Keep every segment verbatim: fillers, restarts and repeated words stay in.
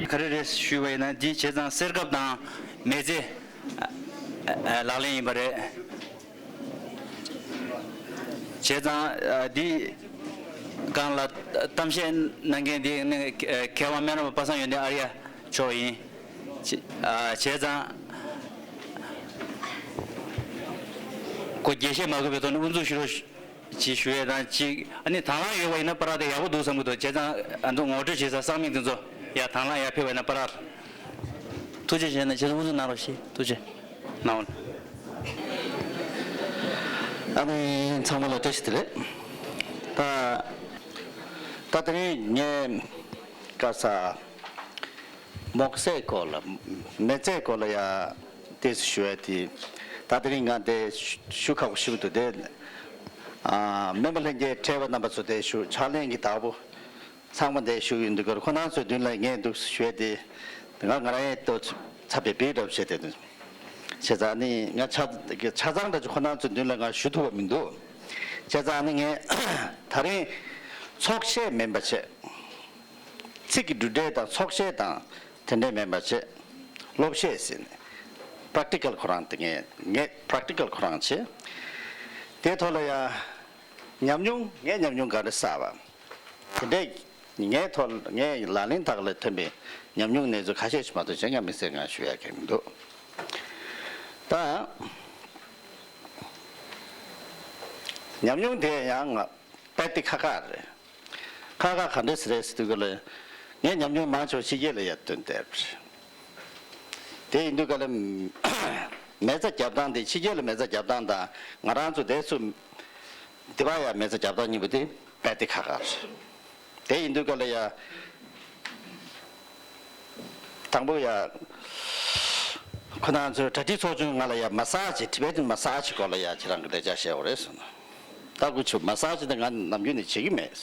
ག་རེ་རེད་ཞུས་པ་ཡིན་ན། འདི་བྱས་ཙང་གསེར་ཁབ་དང་མེ་ལྩེ་ལག་ལེན་ཡིན་པ་རེད། བྱས་ཙང་འདི་སྒང་ལ་གཏམ་བཤད་གནང་མཁན་འདི་མཁས་དབང་སྨན་རམས་པ་པ་སངས་ཡོན་ཏན་ཨརྱ་མཆོག་ཡིན། བྱས་ཙང་ཁོ་རྒྱས་བཤད་མ་དགོས་པའི་ཐོག་ནས་དབུ་འཛུགས་ཞུ་རོགས། ཅིག་ཞུ་ཡས་དང་ཅིག་ཨ་ནི་དང་བླངས་ཡོད་པ་ཡིན་ན་པར་དེ་ཡག་པོ་འདུག་བསམ་གྱི་འདུག་བྱས་ཙང་ཨ་ཚོ་ངོ་སྤྲོད་བྱེད་ས་གསར་མིང་དེ་ཚོ་ཡ་དང་བླངས་ཡར་ཕེབས་པ་ཡིན་ན་པར། ཐུགས་རྗེ་ཆེ་ན་ཁྱེད་ཚོ་དབུ་འཛུགས་གནང་རོགས་ཞེས་ཐུགས་རྗེ་གནང་། ཨ་ནི་ཚང་མ་ལ་བཀྲ་ཤིས་བདེ་ལེགས། ད་ད་དེ་རིང་ངས་ག་ས་མོག་སའི་སྐོར་ལ་མེ་ལྩེའི་སྐོར་ལ་ཡ་ཏོག་ཙམ་ཞུ་ཡ་དེ། ད་དེ་རིང་ང་དེ་ཞུ་ཁག་པོ་ཞིག་འདུག་དེ་ཨ་སྨན་པ་ལྷན་རྒྱས་ཕྲད་པ་རྣམ་པ་ཚོ་དེ་ཞུ་ཕྱག་ལེན་གྱི་བདག་པོ། ཚང་མ་འདིར་བཞུགས་ཡོད་འདུག་གར་ཁོ་རང་ཚོའི་མདུན་ལ་ངས་འདུག་ཞུས་ཏེ། ང་ང་རང་ཡང་ཏོག་ཙམ་ཚབ་པའི་བེད་སྒྲུབ་བྱས་ཏེ་འདུག་བྱས་ཙང་ནི་ང་ཆ་ཆ་ཚང་འདྲ་ཅིག་ཁོ་རང་ཚོའི་མདུན་ལ་ང་ཞུ་ཐུབ་པ་མི་འདུག་བྱས་ཙང་ནི་ངས་ད་རིང་ཚོགས་བཤད་མིན་པ་བྱས། ཚིག་གི་འབྲུ་འགྲེལ་དང་ཚོགས་བཤད་དང་དེ་འདྲས་མིན་པ་བྱས། སློབ་བཤད་ཟེར་ནས་པྲེག་ཊི་ཀལ་ཁོ་རང་དེ་ངས་ངས་པྲེག་ཊི་ཀལ་ཁོ་རང་བྱས། དེའི་ཐོག་ལ་ཡང་ཉམས་མྱོང་ངས་ཉམས་མྱོང་ག་འདྲ་བསགས་པ། དེ་འདྲའི་ངའི་ཐོག་ངའི་ལག་ལེན་དག་ལ་ཐོན་པའི་ཉམས་མྱོང་གནས་ཚུལ་ཁ་ཤས་ཤིག་མ་གཏོགས་གཞན་ཡང་དམིགས་བསལ་ང་ཞུ་ཡ་གང་མི་འདུག་ད་ཉམས་མྱོང་དེ་ཡང་ང་དཔེ་དེ་ཁག་ཁག་རེད། ཁག་ཁག་ག་འདྲས་རེད་ཟེར་དུས་སྐབས་ལ་ངའི་ཉམས་མྱོང་མང་ཆེ་བ་ཕྱི་རྒྱལ་ལ་ཡར་ཐོན་བསྡད་པ་རེད། དེ་ཡིན་དུས་སྐབས་ལ་མེ་བཙའ་རྒྱབ་སྟངས་དེ་ཕྱི་རྒྱལ་ལ་མེ་བཙའ་རྒྱབ་སྟངས་དང་ང་རང་ཚོ་དེ་ཚོ་འདི་པར་ཡ་མེ་བཙའ་རྒྱབ་སྟངས་གཉིས་པོ་དེ་དཔེ་དེ་ཁག་ཁག་རེད། དེ་ཡིན་དུས་སྐབས་ལ་ཡ། དང་པོ་ཡ། ཁོ་རང་ཚོའི་གྲ་སྒྲིག་ཚོགས་ཆུང་ང་ལ་ཡ་མ་སཱ་ཇི་ཊི་བེ་ཊན་མ་སཱ་ཇི་སྐོར་ལ་ཡ་ཁྱེད་རང་གི་ལས་བྱ་བྱས་པ་རེད་ཟེར་ན། ད་ཁོ་ཚོས་མ་སཱ་ཇི་དེ་ང་ནམ་རྒྱུན་ནས་བྱེད་ཀྱི་མེད།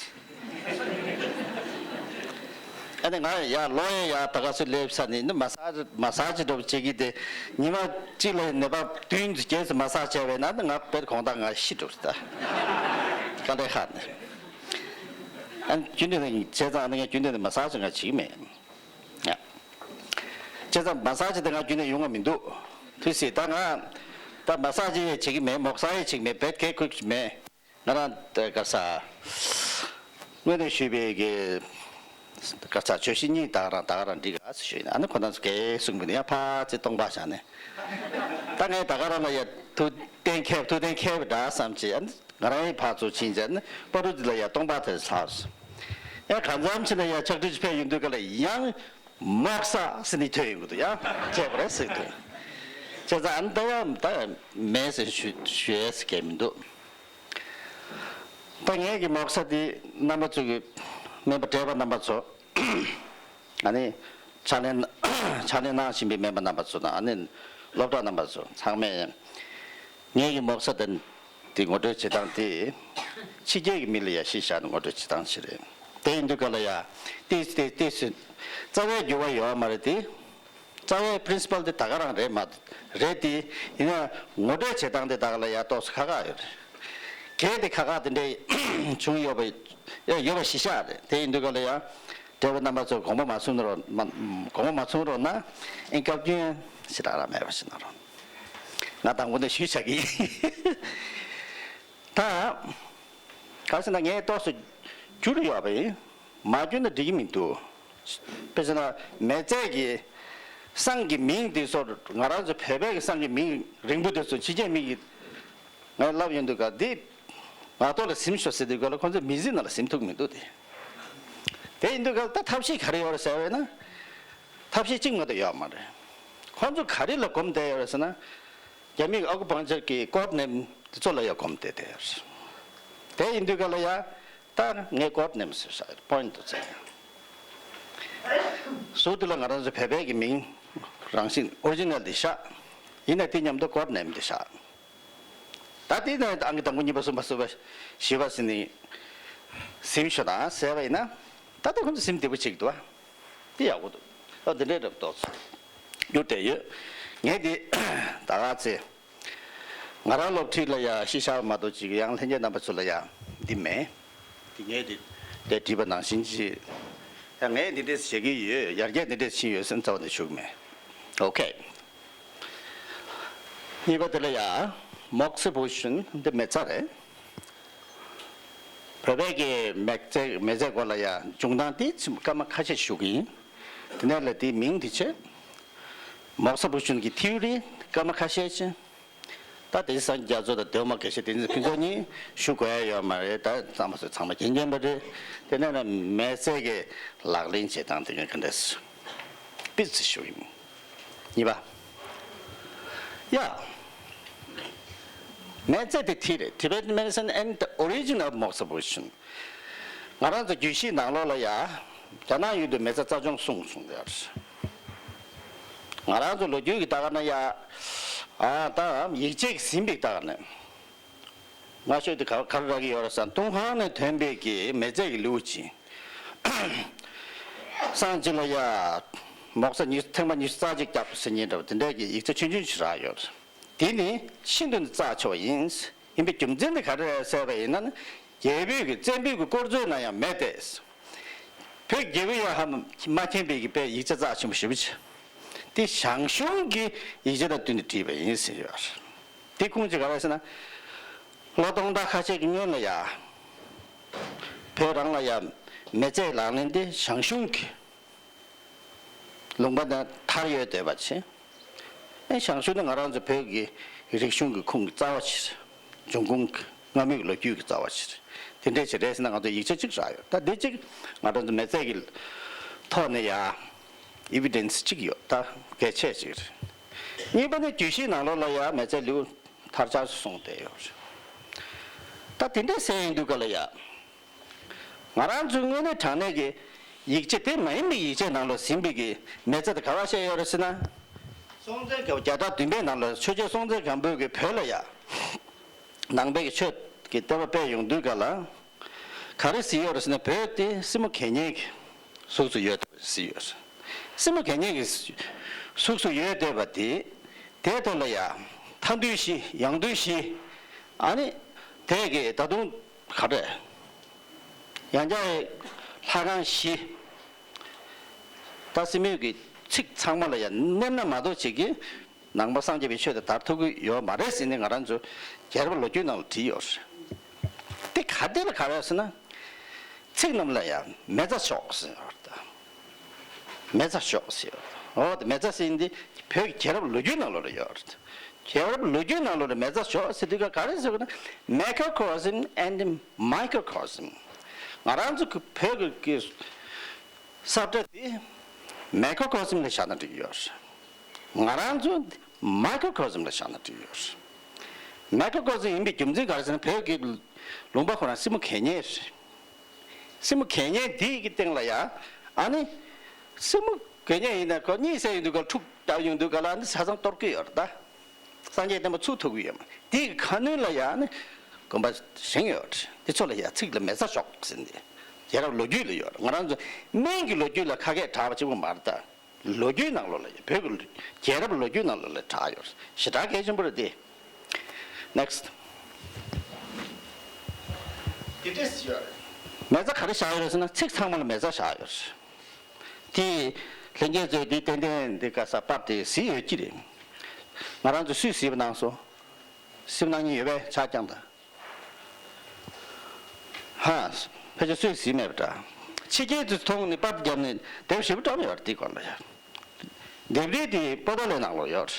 ཨ་ནི་ང་ཡ་ལོ་ཡ་ཡ་ད་ག་ཚོད་སླེབས་ས་ནི་ནི་མ་སཱ་ཇི་མ་སཱ་ཇི་འདྲ་པོ་བྱེད་ཀྱི་དེ་ཉི་མ་གཅིག་ལ་ནད་པ་བདུན་བརྒྱད་ཙམ་མ་སཱ་ཇི་བྱས་པས་ན་ནི་ང་དཔེར་དགོངས་དག་ང་ཤི་འགྲོ་ཟེར་ད། དཀའ་ལས་ཁག་ནས། ཨ་ནི་རྒྱུན་དུ་ནི་བྱས་ཙང་ཨ་ནི་ང་རྒྱུན་དུ་ནི་མ་སཱ་ཇི་ང་བྱེད་ཀྱི་མེད། ཡ། བྱས་ཙང་མ་སཱ་ཇི་དེ་ང་རྒྱུན་ནས་ཡོང་བ་མི་འདུག་ཐུགས་སྲིད་ད་ང་། ད་མ་སཱ་ཇི་ཡང་བྱེད་ཀྱི་མེད། མོག་སཱ་ཡང་བྱེད་ཀྱི་མེད། བེད་ཁེ་ཁུག་གི་མེད། ང་རང་ད་ག་ས། དངོས་གནས་ཞུས་པའི་གི། ག་ས་བརྗོད་གཞི་གཉིས་ད་ག་རང་ད་ག་རང་འགྲིག་ག་ཟེར་ཞུས་ཡིན། ཨ་ནི་ཁོ་རང་ཚོ་གས་གསུང་གི་འདུག་ཡ་ཕར་ཚེ་སྟོང་པ་བཞག་ནས། ད་ངས་ད་ག་རང་ལ་ཡ་ཐུགས་གཏན་འཁེལ་ཐུགས་གཏན་འཁེལ་བ་འདྲ་བསམ་བྱས་ཨ་ནི། ང་རང་ཡི་ཕར་ཚུར་ཕྱིན་བྱས་ནི་པ་རུ་འདི་ལ་ཡ་སྟོང་པ་དེར་ལྷག་ཨེ་གང་འཚམ་ཕྱིན་ན་ཡ་ཕྱག་བྲིས་ཕེབས་ཡོང་དུས་ག་ལ་ཡང་མོག་ས་ཟེར་ནི་ཐོས་ཡོང་གི་འདུག་ཡ་བྱས་པ་རེད་ཟེར་གི་འདུག་བྱས་ཙང་ཨ་ནི་ད་ཡ་ད་མེད་ཟེར་ཞུ་ཞུ་ཡས་ཟེར་གས་མི་འདུག་ད་ངས་ཀྱི་མོག་ས་འདི་རྣམ་པ་ཚོ་གི་སྨན་པ་བགྲེས་པ་རྣམ་པ་ཚོ། ཨ་ནི། ཕྱག་ལེན། ཕྱག་ལེན་གནང་བཞིན་པའི་སྨན་པ་རྣམ་པ་ཚོ་དང་ཨ་ནི། སློབ་གྲོགས་རྣམ་པ་ཚོ་ཚང་མས། ངེད་ཀྱི་མོག་ས་དང་དེ་ངོ་སྤྲོད་བྱེད་སྟངས་དེ། ཕྱི་རྒྱལ་གྱི་མི་ལ་ཡ་གཞི་བཞག་ནས་ངོ་སྤྲོད་བྱེད་སྟངས་ཤིག་རེད། དེ་ཡིན་དུས་ག་ལ་ཡ། ཏིས་ཏིས་ཏིས་སུ། རྩ་བའི་འགྱུར་བ་ཡོད་མ་རེད་དེ། རྩ་བའི་པི་རིན་སི་པལ་དེ་ད་ག་རང་རེད་མ་རེད་དེ། ཡིན་ན་ངོ་སྤྲོད་བྱེད་སྟངས་དེ་ད་ག་ལ་ཡ་ཏོག་ཙམ་ཁག་ཁག་ཡོད་རེད། གལ་ཏེ་ཁག་ཁག་དེ་འདྲ་བྱུང་ཡོད་པ་ཡོད་པ་གཞི་བཞག་རེད། དེ་ཡིན་དུས་ག་ལ་ཡ། བགྲེས་པ་རྣམ་པ་ཚོ་དགོངས་པ་མ་ཚོམ་རོགས་མ་དགོངས་པ་མ་ཚོམ་རོགས་གནང་། ཨིན་སྐབས་རྒྱུན་ཞེ་དྲག་རང་མེད་པ་ཞིག་གནང་རོགས། ང་དང་པོ་ནས་ཞུས་བྱ་གི་ཡིན། ད་ག་ཟེར་ན་ངས་ཏོག་ཙམ་འགྱུར་ཡོད་པ་ཡིན། མ་འགྱུར་ན་འགྲིག་གི་མི་འདུག་དཔེ་བྱས་ན་མེ་བཙའ་གི་བསང་གི་མིང་འདི་ཚོ་ང་རང་ཚོ་བོད་པའི་གི་བསང་གི་མིང་རིང་པོ་དེ་ཚོ་ཕྱི་རྒྱལ་མི་གི་ངས་ལབ་ཡོང་དུས་ག་འདི་ང་ཏོག་ལ་ཟིན་ཤོག་ཟེར་དུས་ག་ལ་ཁོང་ཚོ་མི་ཚེ་ནང་ལ་ཟིན་ཐུབ་མི་འདུག་དེ། དེ་ཡིན་དུས་ག་ལ་ད་ཐབས་ཤེས་ག་རེ་ཡོད་རེད་ཟེར་བས་ན། ཐབས་ཤེས་གཅིག་མ་གཏོགས་ཡོད་མ་རེད། ཁོང་ཚོ་ག་རེ་ལ་གོམས་བསྡད་ཡོད་རེད་ཟེར་ན། རྒྱ་མིའི་ཨ་ཀུ་པང་ཅར་གྱི་ཀོཌ་ནེམ་དེ་ཚོ་ལ་ཡང་གོམས་བསྡད་བསྡད་ཡོད་རེད། དེ་ཡིན་དུས་ག་ལ་ཡ། ད་ངས་ཀོཌ་ནེམ་ཟེར་ས་པོ་ཡིན་དུ་བཙལ་ཡ། ཟུར་དུ་ལ་ང་རང་ཚོ་བོད་པའི་གི་མིང་རང་བཞིན་ཨོ་རི་ཇི་ནལ་དེ་བཞག་ཡིན་ན་དེ་མཉམ་དུ་ཀོཌ་ནེམ་དེ་བཞག་ད་དེ་ནས་ཨང་ཀི་དང་པོ་གཉིས་པ་གསུམ་པ་གསུམ་པ་བཞི་པ་ཟེར་ནས་ཟིན་ཤོག་དང་ཟེར་བ་ཡིན་ན། ད་ལྟ་ཁོང་ཚོ་ཟིན་བདེ་པོ་བྱེད་ཀྱི་འདུག་བ། དེ་ཡག་པོ་འདུག་ཨ་འདི་འདྲའི་རབ་ཏོག་ཙམ་གྱུར་བསྡད་ཡོད། ངས་འདི་ད་ག་ཚེ། ང་རང་སློབ་ཁྲིད་ལ་ཡ་གཞི་བཞག་པ་མ་གཏོགས་ཅིག་ཡང་ལྷན་རྒྱས་རྣམ་པ་ཚོ་ལ་ཡ་འདི་མེད། དེ་ངས་དེ་དེ་བྲིས་པ་ནང་བཞིན་ཅིག་ ད་ངས་འདི་འདྲས་བྱེད་ཀྱི་ཡོད། ཡར་རྒྱས་འདི་འདྲས་ཕྱིན་ཡོད་ཟེར་རྩ་བ་ནས་ཞུ་གི་མེད། ཨོ་ཁེ། གཉིས་པ་དེ་ལ་ཡ། མོག་ས་པོ་ཤིན་འདི་མེ་བཙའ་རེད། བོད་པའི་གི་མེ་བཙའ་མེ་བཙའི་སྐོར་ལ་ཡ་འབྱུང་སྟངས་དེ་སྐར་མ་ཁ་ཤས་ཞུ་གི་ཡིན། དེ་ནས་ལ་དེའི་མིང་དེ་བྱས། མོག་ས་པོ་ཤིན་གྱི་ཐིའུ་རི་སྐར་མ་ཁ་ཤས་ཅིག་ད་དེང་སང་རྒྱ་མཚོ་དང་སྡེར་མོ་དགེ་བཤེས་དེ་ཚོ་ཕུན་ཚོགས་གཉིས་ཞུ་དགོས་ཡ་ཡོད་མ་རེད། ད་ཚང་མ་ཚོ་ཚང་མ་མཁྱེན་མཁྱེན་པ་རེད། དེ་ནས་ན་མེ་བཙའ་གི་ལག་ལེན་བྱེད་སྟངས་དེ་ག་འདྲས་སྤེ་ར་ཞུ་ཡིན། གཉིས་པ། ཡ། མེ་བཙའ་དེ་དེ་རེད། Tibetan medicine and the origin of moxibustion. ང་རང་ཚོ་རྒྱུད་བཞི་ནང་ལོགས་ལ་ཡ། རྒྱ་ནག་ཡུལ་དུ་མེ་བཙའ་རྩ་སྦྱོང་གསུངས་གསུངས་ཡོད་རེད། ང་རང་ཚོ་ལོ་རྒྱུས་ཀྱི་ལྟ་ག་ན་ཡ། ཨ་ད་ཡིག་ཆས་ཀྱིས་ཟིན་པའི་ལྟ་ག་ན། ང་ཤོད་དེ་ག་ག་རེ་རག་གི་ཡོད་རེད་ཟེར་ན། ཏུན་ཧོང་ནས་ཐོན་པའི་གི་མེ་བཙའ་གི་ལེའུ་ཅིག་སང་ཅི་ལ་ཡ། མོག་ས་ཉི་ཐེངས་མ་ཉི་ཤུ་རྩ་གཅིག་བརྒྱབ་ཟེར་མཁན་འདྲ་བ་དེ་འདྲའི་གི་ཡིག་ཆ་ཆུང་ཆུང་ཞིག་རག་ཡོད་རེད། དེ་ནི་ཤིན་ཏུ་ནས་རྩ་ཆེ་བ་ཡིན། ཡིན་པའི་རྒྱུ་མཚན་དེ་ག་རེ་རེད་ཟེར་བ་ཡིན་ན་ནི། རྒྱལ་པོའི་གི་བཙན་པོའི་གི་དཀོར་མཛོད་ན་ཡང་མེད་དེ། བོད་རྒྱལ་པོ་ཡང་ཧ་མ་མཁྱེན་པའི་གི་དཔེ་ཡིག་ཆ་རྩ་ཆེན་པོ་ཞེ་པོ་ཅིག་དེ་ཞང་ཞུང་གི་ཡིག་ཆ་དང་བསྟུན་ནས་བྲིས་པ་ཡིན་ཟེར་ཡོད་རེད། དེ་ཁུངས་ཅིག་ག་རེ་ཟེར་ན། ལོ་སྟོང་ཕྲག་ཁ་ཤས་ཀྱི་སྔོན་ལ་ཡ། བོད་རང་ལ་ཡ། མེ་བཙའི་ལག་ལེན་དེ་ཞང་ཞུང་གི་ལུང་པ་ན་དར་ཡོད་བསྡད་པ་བྱས། ཨེ་ཞང་ཞུང་ནི་ང་རང་ཚོ་བོད་ཀྱི་རིག་གཞུང་གི་ཁུངས་ཀྱི་རྩ་བ་ཞིག་འབྱུང་ཁུངས་ཀྱི་སྔ་མོའི་ལོ་རྒྱུས་ཀྱི་རྩ་བ་ཞིག་དེ་འདྲས་ཅིག་རེད་ཟེར་ན་ང་ཚོ་ཡིག་ཆ་གཅིག་རག་ཡོད། ད་འདི་གཅིག་ང་རང་ཚོ་མེ་བཙའ་གི་ཐོག་ནས་ཡ། ཨི་བི་ཌེན་སི་གཅིག་ཡོད། ད་གལ་ཆེ་ཅིག་རེད། གཉིས་པ་ནི་རྒྱུད་བཞིའི་ནང་ལོགས་ལ་ཡ་མེ་བཙའི་ལེའུ་དར་ཆགས་སུ་སོང་བསྡད་ཡོད་རེད། ད་དེ་འདྲས་ཟེར་ཡིན་དུས་ག་ལ་ཡ། ང་རང་ཚོའི་དངོས་གནས་དྲང་གནས་ཀྱི་ཡིག་ཆ་དེ་མ་ཡིན་པའི་ཡིག་ཆའི་ནང་ལ་ཟིན་པའི་གི་མེ་བཙའ་དེ་ག་པར་བཤད་ཡོད་རེད་ཟེར་ན། སྲོང་བཙན་སྒམ་བརྒྱ་ཕྲག་བདུན་པའི་ནང་ལ་ཆོས་རྒྱལ་སྲོང་བཙན་སྒམ་པོས་ཀྱི་བོད་ལ་ཡ། ནང་པའི་གི་ཆོས་ཀྱི་ལྟ་བ་སྤེལ་ཡོང་དུས་ག་ལ། ག་རེ་ཟེར་ཡོད་རེད་ཟེར་ན། བོད་དེ་སྲིན་མོ་དགེ་བསྙེན་གྱི་གཟུགས་སུ་ཡོད་ཟེར་ཡོད་རེད། སྲིན་མོ་དགེ་བསྙེན་གྱི་གཟུགས་སུ་ཡོད་བསྡད་པ་དེ། དེའི་ཐོག་ལ་ཡ། མཐའ་འདུལ་བཞི། ཡང་འདུལ་བཞི། ཨ་ནི། དེ་གི་ད་དུང་ག་རེ། ཡང་བསྐྱར་ལྷ་ཁང་བཞི། ད་སྲིན་མོའི་གི་ཚིག་ཚང་མ་ལ་ཡ་མནན་ན་མ་གཏོགས་ཅིག་གི་ནང་པ་སངས་རྒྱས་པའི་ཆོས་དེ་དར་ཐུབ་ཀྱི་ཡོད་མ་རེད་ཟེར་ནས་ང་རང་ཚོ་རྒྱལ་རབས་ལོ་རྒྱུས་ནང་ལ་བྲིས་ཡོད་རེད། དེ་ག་དེ་ལ་ག་རེ་ཟེར་ན། ཚིག་རྣམས་ལ་ཡང་མེ་བཙའ་ཞོག་ཟེར་བ་དང་། མེ་བཙའ་ཞོག་ཟེར་བ་དང་། འོ་དེ་མེ་བཙའ་ཟེར་འདི་བོད་ཀྱི་རྒྱལ་རབས་ལོ་རྒྱུས་ནང་ལོགས་ལ་ཡོད་རེད། རྒྱལ་རབས་ལོ་རྒྱུས་ནང་ལོགས་ལ་མེ་བཙའ་ཞོག་ཟེར་དུས་ག་ག་རེ་ཟེར་བ་ན། Macrocosm and Microcosm། ང་རང་ཚོ་གི་བོད་ཀྱི་ས་བཀྲ་འདི་Macrocosm་ལ་བཞག་ན་འགྲིག་ཡོད་རེད། ང་རང་ཚོ་Microcosm་ལ་བཞག་ན་འགྲིག་ཡོད་རེད། Macrocosm་ཡིན་པའི་རྒྱུ་མཚན་ག་རེ་ཟེར་ན། བོད་ཀྱི་ལུང་པ་ཁོ་རང་སྲིན་མོ་དགེ་བསྙེན་རེད། སྲིན་མོ་དགེ་བསྙེན་འདི་གི་སྟེང་ལ་ཡ། ཨ་ནི། སྲིན་མོ་དགེ་བསྙེན་ཡིན་ན་ཁོ་གཉིད་སད་ཡོང་དུས་ག་ལ། འཁྲུག་བརྒྱབ་ཡོང་དུས་ག་ལ། ཨ་ནི་ས་གཙང་གཏོར་གི་ཡོད་རེད་ད། སངས་རྒྱས་བསྟན་པ་ཚུགས་ཐུབ་ཀྱི་ཡོད་མ་རེད། དེ་གི་ཁ་སྣོན་ལ་ཡང་ནི་དགོན་པ་བཞེངས་ཡོད་རེད། དེ་ཚོ་ལ་ཡང་ཚིག་ལ་མེ་བཙའ་ཞོག་ཟེར་ནས་རྒྱལ་རབས་ལོ་རྒྱུས་ལ་ཡོད་རེད། ང་རང་ཚོ་སྨན་གྱི་ལོ་རྒྱུས་ལ་ཁ་སྐད་གྲགས་པ་གཅིག་པོ་མ་རེད་ད། ལོ་རྒྱུས་ནང་ལོགས་ལ་ཡང་། བོད་ཀྱི་རྒྱལ་རབས་ལོ་རྒྱུས་ནང་ལོགས་ལ་གྲགས་ཡོད་རེད། ཞེ་དྲག་གལ་ཆེན་པོ་རེད་དེ། Next། དེ་འདྲས་ཡོད་རེད། མེ་བཙའ་ག་རེ་བཞག་ཡོད་རེད་ཟེར་ན། ཚིག་ཚང་མ་ལ་མེ་བཙའ་བཞག་ཡོད་རེད། དེ་ལྷན་རྒྱས་ཚོས་དེ་ཏན་ཏན་དེ་ག་ས་པར་དེ་གཟིགས་ཡོད་ཀྱི་རེད། ང་རང་ཚོ་སུས་གཟིགས་པ་གནང་སོང་། གཟིགས་པ་གནང་མཁན་ཡོད་པས་ཕྱག་བརྐྱངས་དང་། ཧ། ཕལ་ཆེར་སུས་གཟིགས་མེད་པ་འདྲ། ཕྱི་རྒྱལ་ཚོས་མཐོང་ནས་པར་བརྒྱབ་ནས་དེབ་ཞེ་པོ་བཀྲམ་ཡོད་རེད། དེའི་སྐོར་ལ་ཡ། དེབ་རིས་དེ་པོ་ཏཱ་ལའི་ནང་ལོགས་ཡོད་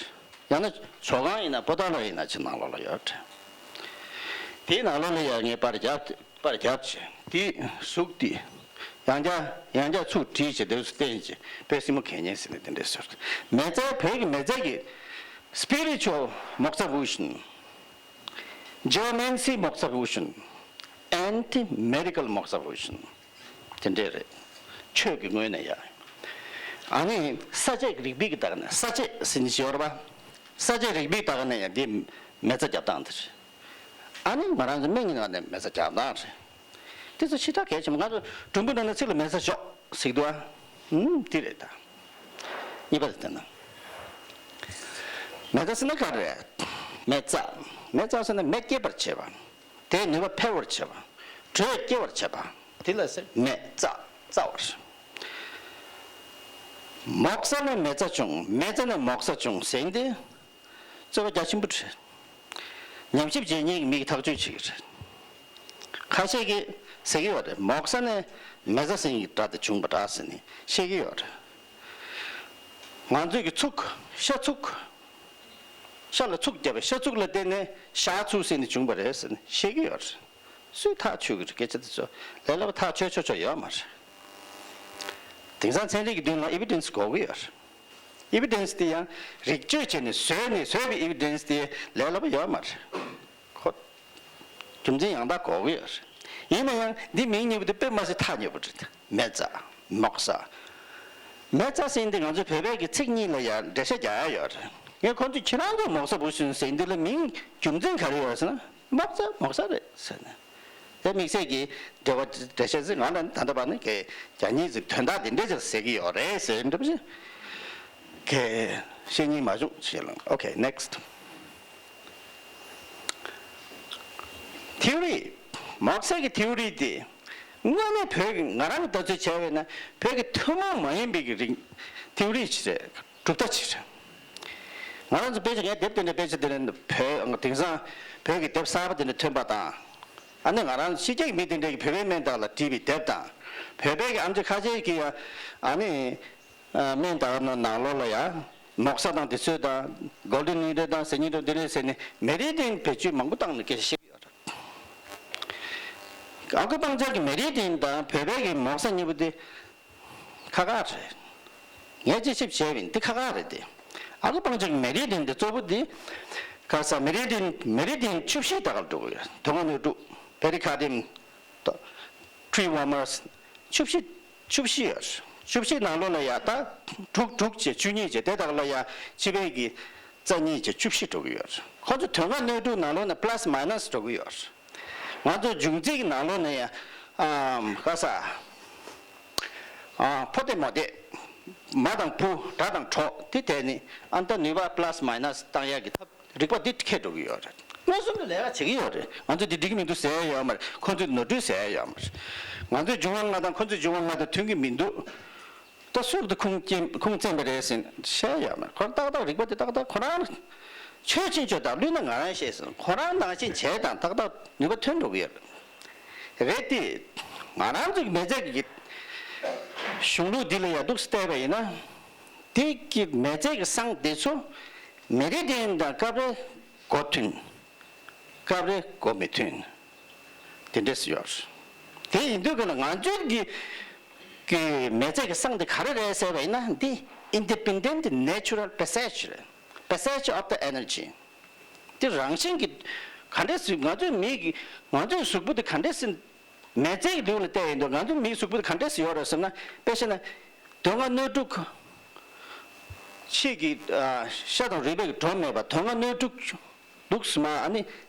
རེད། ཡང་ན་ཇོ་ཁང་ཡིན་ན་པོ་ཏཱ་ལ་ཡིན་ན་ཅིག་ནང་ལོགས་ལ་ཡོད་རེད། དེའི་ནང་ལོགས་ལ་ཡ་ངས་པར་བརྒྱབ། པར་བརྒྱབ་བྱས། དེའི་གཟུགས་དེ་ཡང་བསྐྱར་ཡང་བསྐྱར་ཚུར་བྲིས་བྱས་དེ་ཚོ་བསྟན་བྱས། བོད་སྲིན་མོ་དགེ་བསྙེན་ཟེར་ནས་དེ་འདྲས་ཟེར། མེ་བཙའ། བོད་ཀྱི་མེ་བཙའ་གི་spiritual moxibustion, geomancy moxibustion and medical moxibustion དེ་འདྲས་རེད། ཆོས་ཀྱི་ངོས་ནས་ཡ། ཨ་ནི་ས་དཔྱད་རིག་པའི་གི་ལྟ་ག་ནས། ས་དཔྱད་ཟེར་ནས་ཞིག་ཡོད་རེད་པ། ས་དཔྱད་རིག་པའི་ལྟ་ག་ནས་ཡ་འདི་མེ་བཙའ་རྒྱབ་སྟངས་དེ་རེད། ཨ་ནི་ང་རང་ཚོ་སྨན་གྱི་ནང་ནས་མེ་བཙའ་རྒྱག་སྟངས་རེད། དེ་ཚོ་ཞེ་དྲག་གལ་ཆེན་པོ། ང་ཚོ་གྲུམ་བུ་ནང་ན་ཚིག་ལ་མེ་བཙའ་ཞོག་ཟེར་གྱི་འདུག་ཨ། ཨུམ། དེ་རེད་ད། གཉིས་པ་དེ་བསྟན་ན། མེ་བཙའ་ཟེར་ན་ག་རེ་རེད། མེ་བཙའ། མེ་བཙའ་ཟེར་ན་མེ་སྐྱེད་པར་བྱེད་པ། དེའི་ནུས་པ་འཕེལ་བར་བྱེད་པ། དྲོད་སྐྱེ་བར་བྱེད་པ། དེ་ལ་ཟེར་མེ་བཙའ། བཙའ་བར། མོག་ས་ནས་མེ་བཙའ་བྱུང་། མེ་བཙའ་ནས་མོག་ས་བྱུང་ཟེར་འདི་རྩོད་པ་རྒྱ་ཆེན་པོ་རེད། ཉམས་ཞིབ་བྱེད་མཁན་གྱི་མིས་ཐག་གཅོད་བྱེད་ཀྱི་རེད། ཁ་ཤས་ཀྱིས་ཟེར་གྱི་ཡོད་རེད། མོག་ས་ནས་མེ་བཙའ་ཟེར་མཁན་གྱི་སྒྲ་དེ་བྱུང་བ་འདྲ་ཟེར་ནས་བཤད་ཀྱི་ཡོད་རེད། ང་ཚོས་ཀྱི་ཚུགས། ཤ་ཚུགས། ཤ་ལ་ཚུགས་བརྒྱབ་པས་ཤ་ཚུགས་ལ་བརྟེན་ནས་ཤ་ཚུགས་ཟེར་ནས་བྱུང་བ་རེད་ཟེར་ནས་བཤད་ཀྱི་ཡོད་རེད། སུས་ཐག་ཆོད་ཀྱི་རེད། སྐད་ཆ་དེ་ཚོ་ལས་སླ་པོ་ཐག་ཆོད་ཆོག་ཆོག་ཡོད་མ་རེད། དེང་སང་ཚན་རིག་གི་མདུན་ལ་ཨི་བི་ཌེན་སི་དགོས་ཀྱི་ཡོད་རེད། ཨི་བི་ཌེན་སི་དེ་ཡང་རིགས་གཅོད་བྱས་ནས་བཟོས་ནས་བཟོས་པའི་ཨི་བི་ཌེན་སི་དེ་ལས་སླ་པོ་ཡོད་མ་རེད། ཁོ་རྒྱུ་མཚན་ཡང་དག་དགོས་ཀྱི་ཡོད་རེད། ཡིན་ན་ཡང་འདི་མིང་གཉིས་པོ་དེ་དཔེ་མ་སྲིད་ཐག་ཉེ་པོ་རེད། མེ་བཙའ། མོག་ས། མེ་བཙའ་ཟེར་འདི་ང་ཚོའི་བོད་པའི་གི་ཚིག་གཉིས་ལ་ཡང་འགྲེལ་བཤད་རྒྱག་ཡ་ཡོད་རེད། ངས་ཁོང་ཚོས་ཁྱེད་རང་ཚོ་མོག་ས་འབུ་སྲིན་ཟེར་འདི་ལ་མིང་རྒྱུ་མཚན་ག་རེ་ཡོད་ཟེར་ན། མོག་ས་མོག་ས་རེད་ཟེར་ནས། དེ་དམིགས་བསལ་གྱི་འགྲེལ་བ་འགྲེལ་བཤད་ཟེར། ང་ལ་ད་ལྟ་བར་ནི་གི་རྒྱ་ཉིད་ཟེར་དོན་དག་དེ་འདྲས་ཅིག་ཟེར་གྱི་ཡོད་རེད་ཟེར་འདྲ་པོ་ཞིག་གི་བཤད་སྙིང་མ་བྱུང་ཞེས་ལ། Okay, next. ཐེའུ་རི། མོག་སའི་གི་ཐེའུ་རི་དེ་དངོས་གནས་བོད་ཀྱི་ང་རང་གི་ལྟ་ཚུལ་བྱས་པས་ན་བོད་ཀྱི་ཐུན་མོང་མ་ཡིན་པའི་གི་རིག་ཐེའུ་རི་ཅིག་རེད། གྲུབ་མཐའ་ཅིག་རེད། ང་རང་ཚོ་དཔེ་ཆ། ངའི་དེབ་དེ་འདྲ་དཔེ་ཆ་དེ་འདྲ་བོད་དེང་སང་བོད་ཀྱི་དེབ་གསར་པ་དེ་འདྲ་ཐོན་པ་དང་། ཨ་ནི་ང་རང་ཕྱི་རྒྱལ་གྱི་མི་དེ་འདྲས་ཀྱིས་བོད་པའི་སྨན་དག་ལ་བྲིས་པའི་དེབ་དང་། བོད་པའི་གི་ཨམ་ཆི་ཁ་ཤས་ཀྱིས་ཨ་ནི་སྨན་དག་ནང་ལོགས་ལ་ཡང་མོག་ས་དང་དེ་ཚོ་དང་། གོལ་ཌེན་ནིའུ་ཌལ་དང་ཟེར་མཁན་འདྲ་དེ་འདྲས་ཟེར་ནས་མེ་རི་ཌི་ཡན་བེད་སྤྱོད་མང་པོ་བཏང་ནས་སྐད་ཆ་བཤད་ཡོད་རེད། ཨ་ཁུ་པང་ཆེན་གྱི་མེ་རི་ཌི་ཡན་དང་བོད་པའི་གི་མོག་ས་གཉིས་པོ་དེ་ཁག་ཁག་རེད། ངས་དཔྱད་ཞིབ་བྱས་པ་ཡིན། འདི་ཁག་ཁག་རེད་དེ། ཨ་ཁུ་པང་ཆེན་གྱི་མེ་རི་ཌི་ཡན་དེ་གཙོ་བོ་འདི་ག་ས། མེ་རི་ཌི་ཡན། མེ་རི་ཌི་ཡན་བཅུ་བཞི་དེ་གར་འགྲོ་གི་ཡོད། དོན་ལྔ་སྣོད་དྲུག། པེ་རི་ཀར་ཌི་ཡམ། ཊི་ཝར་མར་སི། བཅུ་བཞི། བཅུ་བཞི་ཡོད། བཅུ་བཞི་ནང་ལོགས་ལ་ཡ་ད་དྲུག་དྲུག་བྱས། བཅུ་གཉིས་བྱས། དེ་དག་ལ་ཡ་ཕྱི་པའི་གི་རྩ་གཉིས་བྱས། བཅུ་བཞི་འགྲོ་གི་ཡོད། ཁོ་ཚོ་དོན་ལྔ་སྣོད་དྲུག་ནང་ལོགས་ནས་པ་ལ་སི་མའི་ནས་འགྲོ་གི་ཡོད། ང་ཚོ་འབྱུང་རྩིས་ཀྱི་ནང་ལོགས་ནས་ཡ། ཨམ། ག་ས། ཨ། ཕོ་དེ་མོ་དེ། མ་དང་བུ། དགྲ་དང་གྲོགས། དེ་དེ་ནི་ཨ་ནི་ད་ནུས་པ་པ་ལ་སི་མའི་ནས་བཏང་ཡག་གི་ཐབས། རིག་པ་འདི་འཁྱེར་འགྲོ་གི་ཡོད་རེད། མངོན་སུམ་དུ་ལས་ཀ་བྱེད་ཀྱི་ཡོད་རེད། ང་ཚོས་འདི་འགྲིག་གི་མི་འདུག་ཟེར་ཡ་ཡོད་མ་རེད། ཁོ་ཚོས་ནོར་འཁྲུལ་ཟེར་ཡ་ཡོད་མ་རེད། ང་ཚོའི་འབྱུང་བ་ལྔ་དང་ཁོ་ཚོའི་འབྱུང་བ་ལྔ་དང་མཐུན་གྱི་མི་འདུག། ད་སུ་དེ་ཁུངས་སྐྱེལ། ཁུངས་བཙན་པ་རེད་ཟེར་བཤད་ཡ་ཡོད་མ་རེད། ཁོ་རང་ཏག་ཏག་རིག་པ་དེ་ཏག་ཏག་ཁོ་རང་ཆོས་ཅན་ཆོས་དང་བླུན་ན་ང་རང་བཤད་ཟེར། ཁོ་རང་ནང་བཞིན་བྱས་དང་ཏག་ཏག་ནུས་པ་ཐོན་འགྲོ་གི་ཡོད་རེད་དེ། ང་རང་ཚོའི་མེ་བཙའ་གི་གཞུང་ལུགས་འདི་ལ་ཡ་འདུག་སེ་བལྟས་པ་ཡིན་ན། དེ་གི་མེ་བཙའ་གི་སྲང་དེ་ཚོ་མེ་རི་ཌི་ཡན་དང་སྐབས་རེ་འགོ་མཐུན། སྐབས་རེ་འགོ་མི་མཐུན། དེ་འདྲས་སུ་ཡོད། དེ་ཡིན་དུས་ཀྱི་ལ་ང་ཚོའི་གི་གི་མེ་བཙའ་གི་སྲང་དེ་ག་རེ་རེད་ཟེར་བ་ཡིན་ན། འདི་independent natural passage རེད། Passage of the energy། དེ་རང་བཞིན་གྱི་ག་འདྲས་སུ། ང་ཚོའི་མིག་གི་ང་ཚོའི་གཟུགས་པོ་དེ་ག་འདྲས་སུ། མེ་བཙའ་གི་ལེའུ་ལ་བལྟས་ཡིན་དུས་ང་ཚོའི་མིའི་གཟུགས་པོ་དེ་ག་འདྲས་སུ་ཡོད་རེད་ཟེར་ན། དཔེ་བཤད་ན། དོན་ལྔ་སྣོད་དྲུག། ཕྱིས་ཀྱི་ཨ་ཤ་དང་རུས་པའི་གི་སྒྲོམ་མེད་པ། དོན་ལྔ་སྣོད་དྲུག་འདུག་སེ་མར་ཨ་ནི་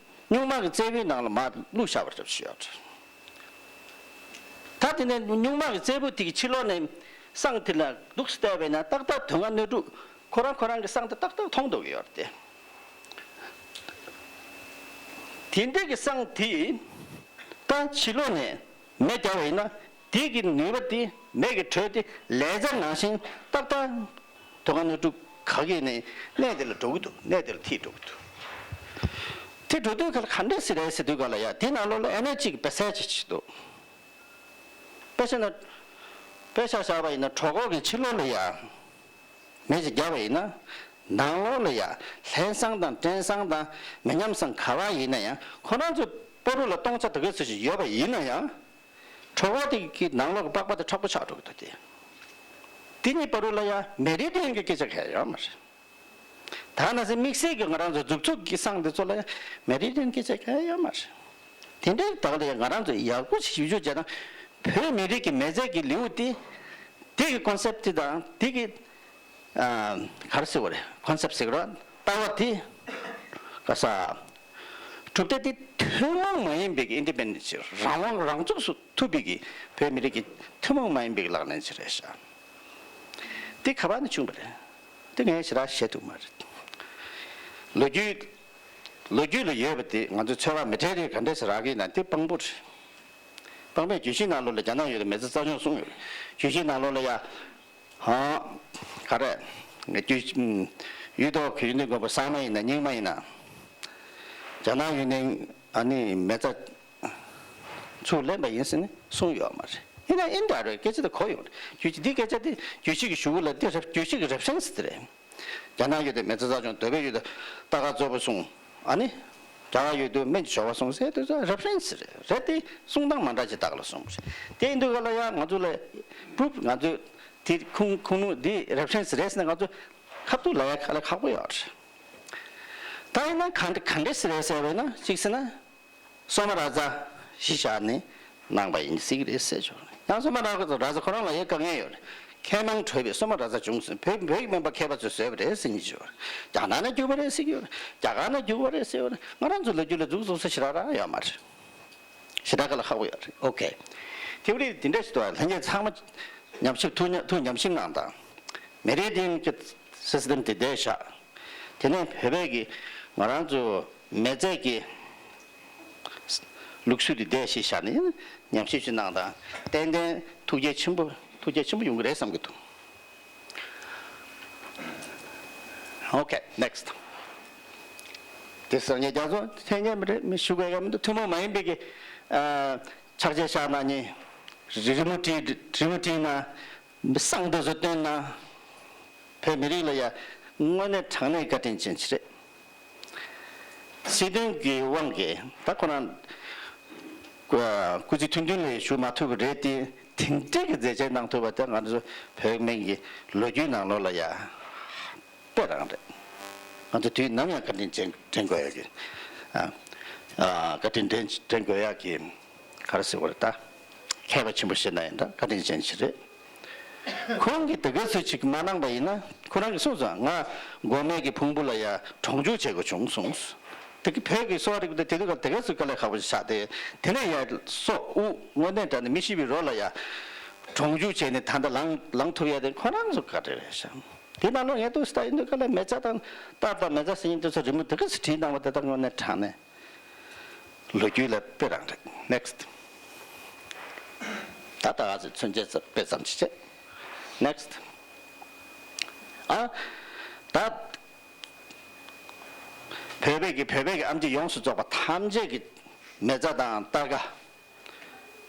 སྨྱུག་མ་གི་རྩེ་ཕུད་ནང་ལ་མར་བླུགས་བཞག་པ་འདྲ་པོ་ཞིག་ཡོད་རེད། ད་དེ་ནས་སྨྱུག་མ་གི་རྩེ་ཕུད་དེ་གི་ཕྱི་ལོགས་ནས་སྲང་དེ་ལ་འདུག་སེ་བལྟས་པས་ན་ཏག་ཏག་དོན་ལྔ་སྣོད་དྲུག་ཁོ་རང་ཁོ་རང་གི་སྲང་དེ་ཏག་ཏག་མཐོང་འདུག་གི་ཡོད་རེད་དེ། དེ་འདྲའི་གི་སྲང་དེ་ད་ཕྱི་ལོགས་ནས་མེ་བརྒྱབ་པ་ཡིན་ན། དེ་གི་ནུས་པ་དེ། མེ་གི་དྲོད་དེ་ལེ་ཛར་ནང་བཞིན་ཏག་ཏག་དོན་ལྔ་སྣོད་དྲུག་ག་གི་ནས་གནས་དེ་ལ་འགྲོ་གི་འདུག། གནས་དེ་ལ་ཐིག་འགྲོ་གི་འདུག། དེ་འགྲོ་དུས་ག་ལ་ག་འདྲས་སེ་རེད་ཟེར་དུས་ག་ལ་ཡ། དེ་ནང་ལོགས་ལ་ཨེ་ནར་ཇི་གི་པེ་སེ་ཇི་ཅིག་འདུག། དཔེ་བཤད་ན། དཔེ་ཆ་བཞག་པ་ཡིན་ན་གྲོད་ཁོག་གི་ཕྱི་ལོགས་ལ་ཡ་མེ་ཞིག་བརྒྱབ་པ་ཡིན་ན། ནང་ལོགས་ལ་ཡ་ལྷན་སྲང་དང་སྐྲན་སྲང་དང་མེ་མཉམ་སྲང་ག་པར་ཡིན་ན་ཡང་། ཁོ་རང་ཚོའི་བར་དུ་ལ་སྟོང་ཆ་དེ་ག་ཚོད་ཅིག་ཡོད་པ་ཡིན་ན་ཡང་། གྲོད་ཁོག་དེ་གི་ནང་ལོགས་ཀྱི་པགས་པ་དེ་མཁྲེགས་པོ་ཆགས་འགྲོ་གི་འདུག་སྟེ། དེ་གཉིས་བར་དུ་ལ་ཡ་མེ་རི་ཌི་ཡན་གྱི་སྐད་ཆ་གང་ཡང་ཡོད་མ་རེད། ད་ན་ཚ་དམིགས་བསལ་གྱི་ང་རང་ཚོ་མཛུབ་ཚུགས་ཀྱི་སྲང་དེ་ཚོ་ལ་ཡང་མེ་རི་ཌི་ཡན་སྐད་ཆ་གང་ཡང་ཡོད་མ་རེད། དེ་འདྲའི་དག་ལ་ཡང་ང་རང་ཚོ་ཡག་པོ་ཞིབ་འཇུག་བྱས་ན། བོད་མི་རིགས་ཀྱི་མེ་བཙའ་གི་ལེའུ་དེ། དེ་གི་ཀོན་སེབ་དེ་དང་དེ་གི་ཨ་ག་རེ་ཟེར་བ་རེད། ཀོན་སེབ་ཟེར་གི་རེད། ལྟ་བ་དེ། ག་ས། གྲུབ་མཐའ་དེ་ཐུན་མོང་མ་ཡིན་པའི་གི་ཨིན་ཌི་པེན་ཌེན་ཊི། རང་དབང་རང་ཚུགས་སུ་ཐུབ་པའི་གི་བོད་མི་རིགས་ཀྱི་ཐུན་མོང་མ་ཡིན་པའི་གི་ལག་ལེན་ཞིག་རེད་ཤག། དེ་ག་པར་ནས་བྱུང་བ་རེད། དེ་ངས་ཞེ་དྲག་བཤད་ཐུབ་མ་རེད། ལོ་རྒྱུས། ལོ་རྒྱུས་ལ་ཡོད་པ་དེ་ང་ཚོས་ཚོད་དཔག་མི་གྲལ་རེ་ག་འདྲས་སེ་རག་གི་ཡིན་ན། དེ་དཔང་པོ་རེད། དཔང་པོས་གྱོད་གཞིའི་ནང་ལོགས་ལ་རྒྱ་ནག་ཡུལ་ལ་མེ་བཙའ་རྩ་འཇོག་གསུངས་ཡོད། གྱོད་གཞིའི་ནང་ལོགས་ལ་ཡ། ཧང་། ག་རེ། ཡུལ་ཐོག་གི་ཡོན་ཏན་མགོན་པོ་སངས་མ་ཡིན་ན་རྙིང་མ་ཡིན་ན། རྒྱ་ནག་ཡུན་ནན་ཨ་ནི་མེ་བཙའ་ཚུར་ལེན་པ་ཡིན་ཟེར་ནས་གསུངས་ཡོད་མ་རེད། ཡིན་ན་ཨིན་འདྲ་རེད། སྐད་ཆ་དེ་གོ་ཡོང་རེད། རྒྱུ་ཆ་འདི་སྐད་ཆ་དེ་རྒྱུད་བཞི་གི་གཞུག་གུ་ལ་འདི་རེད། རྒྱུད་བཞི་གི་རེ་ཕ་རེན་སི་དེ་རེད། རྒྱ་ནག་ཡུལ་དུ་མེ་བཙའ་བཙའ་བྱུང་། འདོད་པའི་ཡུལ་དུ་རྟ་ཁ་རྫོགས་པ་བྱུང་། ཨ་ནི། རྒྱ་གར་ཡུལ་དུ་སྨན་གྱི་ཞོ་བ་སོང་ཟེར་དུས་ཚོད་རེ་ཕ་རེན་སི་རེད། རེད་དེ་གསུང་སྟངས་མ་འདྲ་ཅིག་བཏགས་ལ་སོང་རེད། དེ་ཡིན་དུས་ག་ལ་ཡང་ང་ཚོ་ལ་པུ་རུབ་ང་ཚོས་དེ་ཁུངས་ཁུངས་ལུང་འདི་རེ་ཕ་རེན་སི་རེད་ཟེར་ན་ང་ཚོ་ཁ་ཐུག་ལ་ཡ་ཁ་ལ་ཁག་པོ་ཡོད་རེད། ད་ཡིན་ན་ག་འདྲ་ག་འདྲ་སི་རེད་ཟེར་བས་ན་གཅིག་ཟེར་ན། སོ་མ་ར་ཛ་གཞི་བཞག་ནས་གནང་པ་ཡིན་སྲིད་ཀྱི་རེད་ཟེར་ཆོག་ཡང་སོ་མ་ར་ཛ་ར་ཛ་ཁོ་རང་ལ་ཡང་དཀའ་ངལ་ཡོད་རེད། མཁས་མང་གྲོས་པས་སོ་མ་ར་ཛ་བྱུང་ཟིན། བོད་བོད་ཀྱི་སྨན་པ་མཁས་པ་ཚོས་བཟོས་པ་རེད་ཟེར་མཁན་ཅིག་ཡོད་རེད། རྒྱ་ནག་ནས་རྒྱུག་པ་རེད་ཟེར་གྱི་ཡོད་རེད། རྒྱ་གར་ནས་རྒྱུག་པ་རེད་ཟེར་གྱི་ཡོད་རེད། ང་རང་ཚོ་ལོ་རྒྱུས་ལ་འཛུགས་འཛུགས་ས་ཞེ་དྲག་རང་ཡོད་མ་རེད། ཞེ་དྲག་ག་ལ་ཁག་པོ་ཡོད་རེད། ཨོ་ཁེ། དེ་བ་རེད། དེ་འདྲ་ཞིག་འདུག་ལྷན་རྒྱས་ཚང་མ་ཉམས་ཞིབ་ཐུགས་ཉམས་ཐུགས་ཉམས་ཞིབ་གནང་དང་། མི་རིགས་དེ་གི་སི་སི་ཊེམ་དེ་བསྡད་བཞག་དེ་ནས་བོད་པའི་གི་ང་རང་ཚོ་མེ་བཙའ་གི་ལུགས་སྲོལ་དེ་བསྡད་ཤིག་བཞག་ནས་ཉམས་ཞིབ་ཞིག་གནང་དང་། ཏན་ཏན་ཐུགས་རྗེ་ཆེན་པོ་ཐུགས་རྗེ་ཆེན་པོ་ཡོང་གི་རེད་བསམ་གི་འདུག་ཨོ་ཁེ། ནེག་སི་ཊི། དེ་སང་ཉིན་རྒྱ་མཚོ་འཐེན་མཁན་མི་རེད། མི་ཞུ་དགོས་ཡ་མི་འདུག་ཐུན་མོང་མ་ཡིན་པའི་གི་ཨ་ཕྱག་རྗེས་བཞག་གནང་མཁན། རི་མོ་བྲིས་རི་མོ་བྲིས་གནང་། མི་བསང་དེ་ཚོ་བཏོན་གནང་། བོད་མི་རིགས་ལ་ཡ་དངོས་གནས་དྲང་གནས་བཀའ་དྲིན་ཅན་ཞིག་རེད། སྲིད་དོན་གྱི་དབང་གིས་ད་ཁོ་རང་སྐུ་ཚེ་ཐུང་ཐུང་ལ་བཞུགས་མ་ཐུབ་པ་རེད་དེ། དེ་འདྲའི་གི་མཛད་རྗེས་གནང་ཐུབ་པ་དེ་ང་ཚོ་བོད་སྨན་གྱི་ལོ་རྒྱུས་ནང་ལོགས་ལ་ཡ་དཔེ་རང་རེད། ང་ཚོ་དུས་ནམ་ཡང་བཀའ་དྲིན་དྲན་དྲན་དགོས་ཡ་གི། ཨ་ཨ་བཀའ་དྲིན་དྲན་དྲན་དགོས་ཡ་གི། ག་རེ་ཟེར་བ་རེད་ད། མཁས་པ་ཆེན་པོ་ཞིག་ན་ཡིན་ད་བཀའ་དྲིན་ཅན་ཞིག་རེད། ཁོང་གིས་དེ་ག་ཚོད་ཅིག་མ་གནང་པ་ཡིན་ན། ཁོ་རང་གིས་གསུངས་སོང་། ང་མགོ་མེད་ཀྱི་ཕུང་པོ་ལ་ཡ་གྲོང་འཇུག་བྱེད་དགོས་བྱུང་གསུངས། དེ་གི་བོད་ཀྱི་གསོ་བ་རིག་པ་དེ་དེ་དུས་ཀ་དེ་ག་ཚོད་དཀའ་ལས་ཁག་པོ་ཞིག་ཆགས་ཏེ། དེ་ནས་ཡ་སྲོག་དབུགས་དངོས་གནས་དྲང་གནས་མི་ཤི་བའི་རོ་ལ་ཡ་གྲོང་འཇུག་བྱས་ནས་ད་ལྟ་ལངས་ལངས་ཐུབ་ཡ་དེ་ཁོ་རང་ཚོ་བཀའ་དྲིན་རེད་ཤག་དེ་ནང་ལོགས་ངས་ཏོག་ཙམ་ལྟ་ཡིན་དུས་ཀ་ལ་མེ་བཙའ་དང་རྟ་དང་མེ་བཙའ་ཟེར་མཁན་དེ་ཚོ་རི་མོ་དེ་ག་ཚོད་བྲིས་གནང་བ་དེ་དག་དངོས་གནས་དྲང་གནས། ལོ་རྒྱུས་ལ་དཔེ་རང་རེད། ནེག་སི་ཊི། ད་ད་ག་ཚོད་མཚོན་བྱེད་ཙམ་དཔེ་ཙམ་ཅིག་བྱས། ནེག་སི་ཊི། ཨ། ད་བོད་པའི་གི་བོད་པའི་གི་ཨེམ་ཆི་ཡོངས་སུ་རྫོགས་པ་ཐམས་ཅད་ཀྱི་མེ་བཙའ་དང་སྟར་ཀ།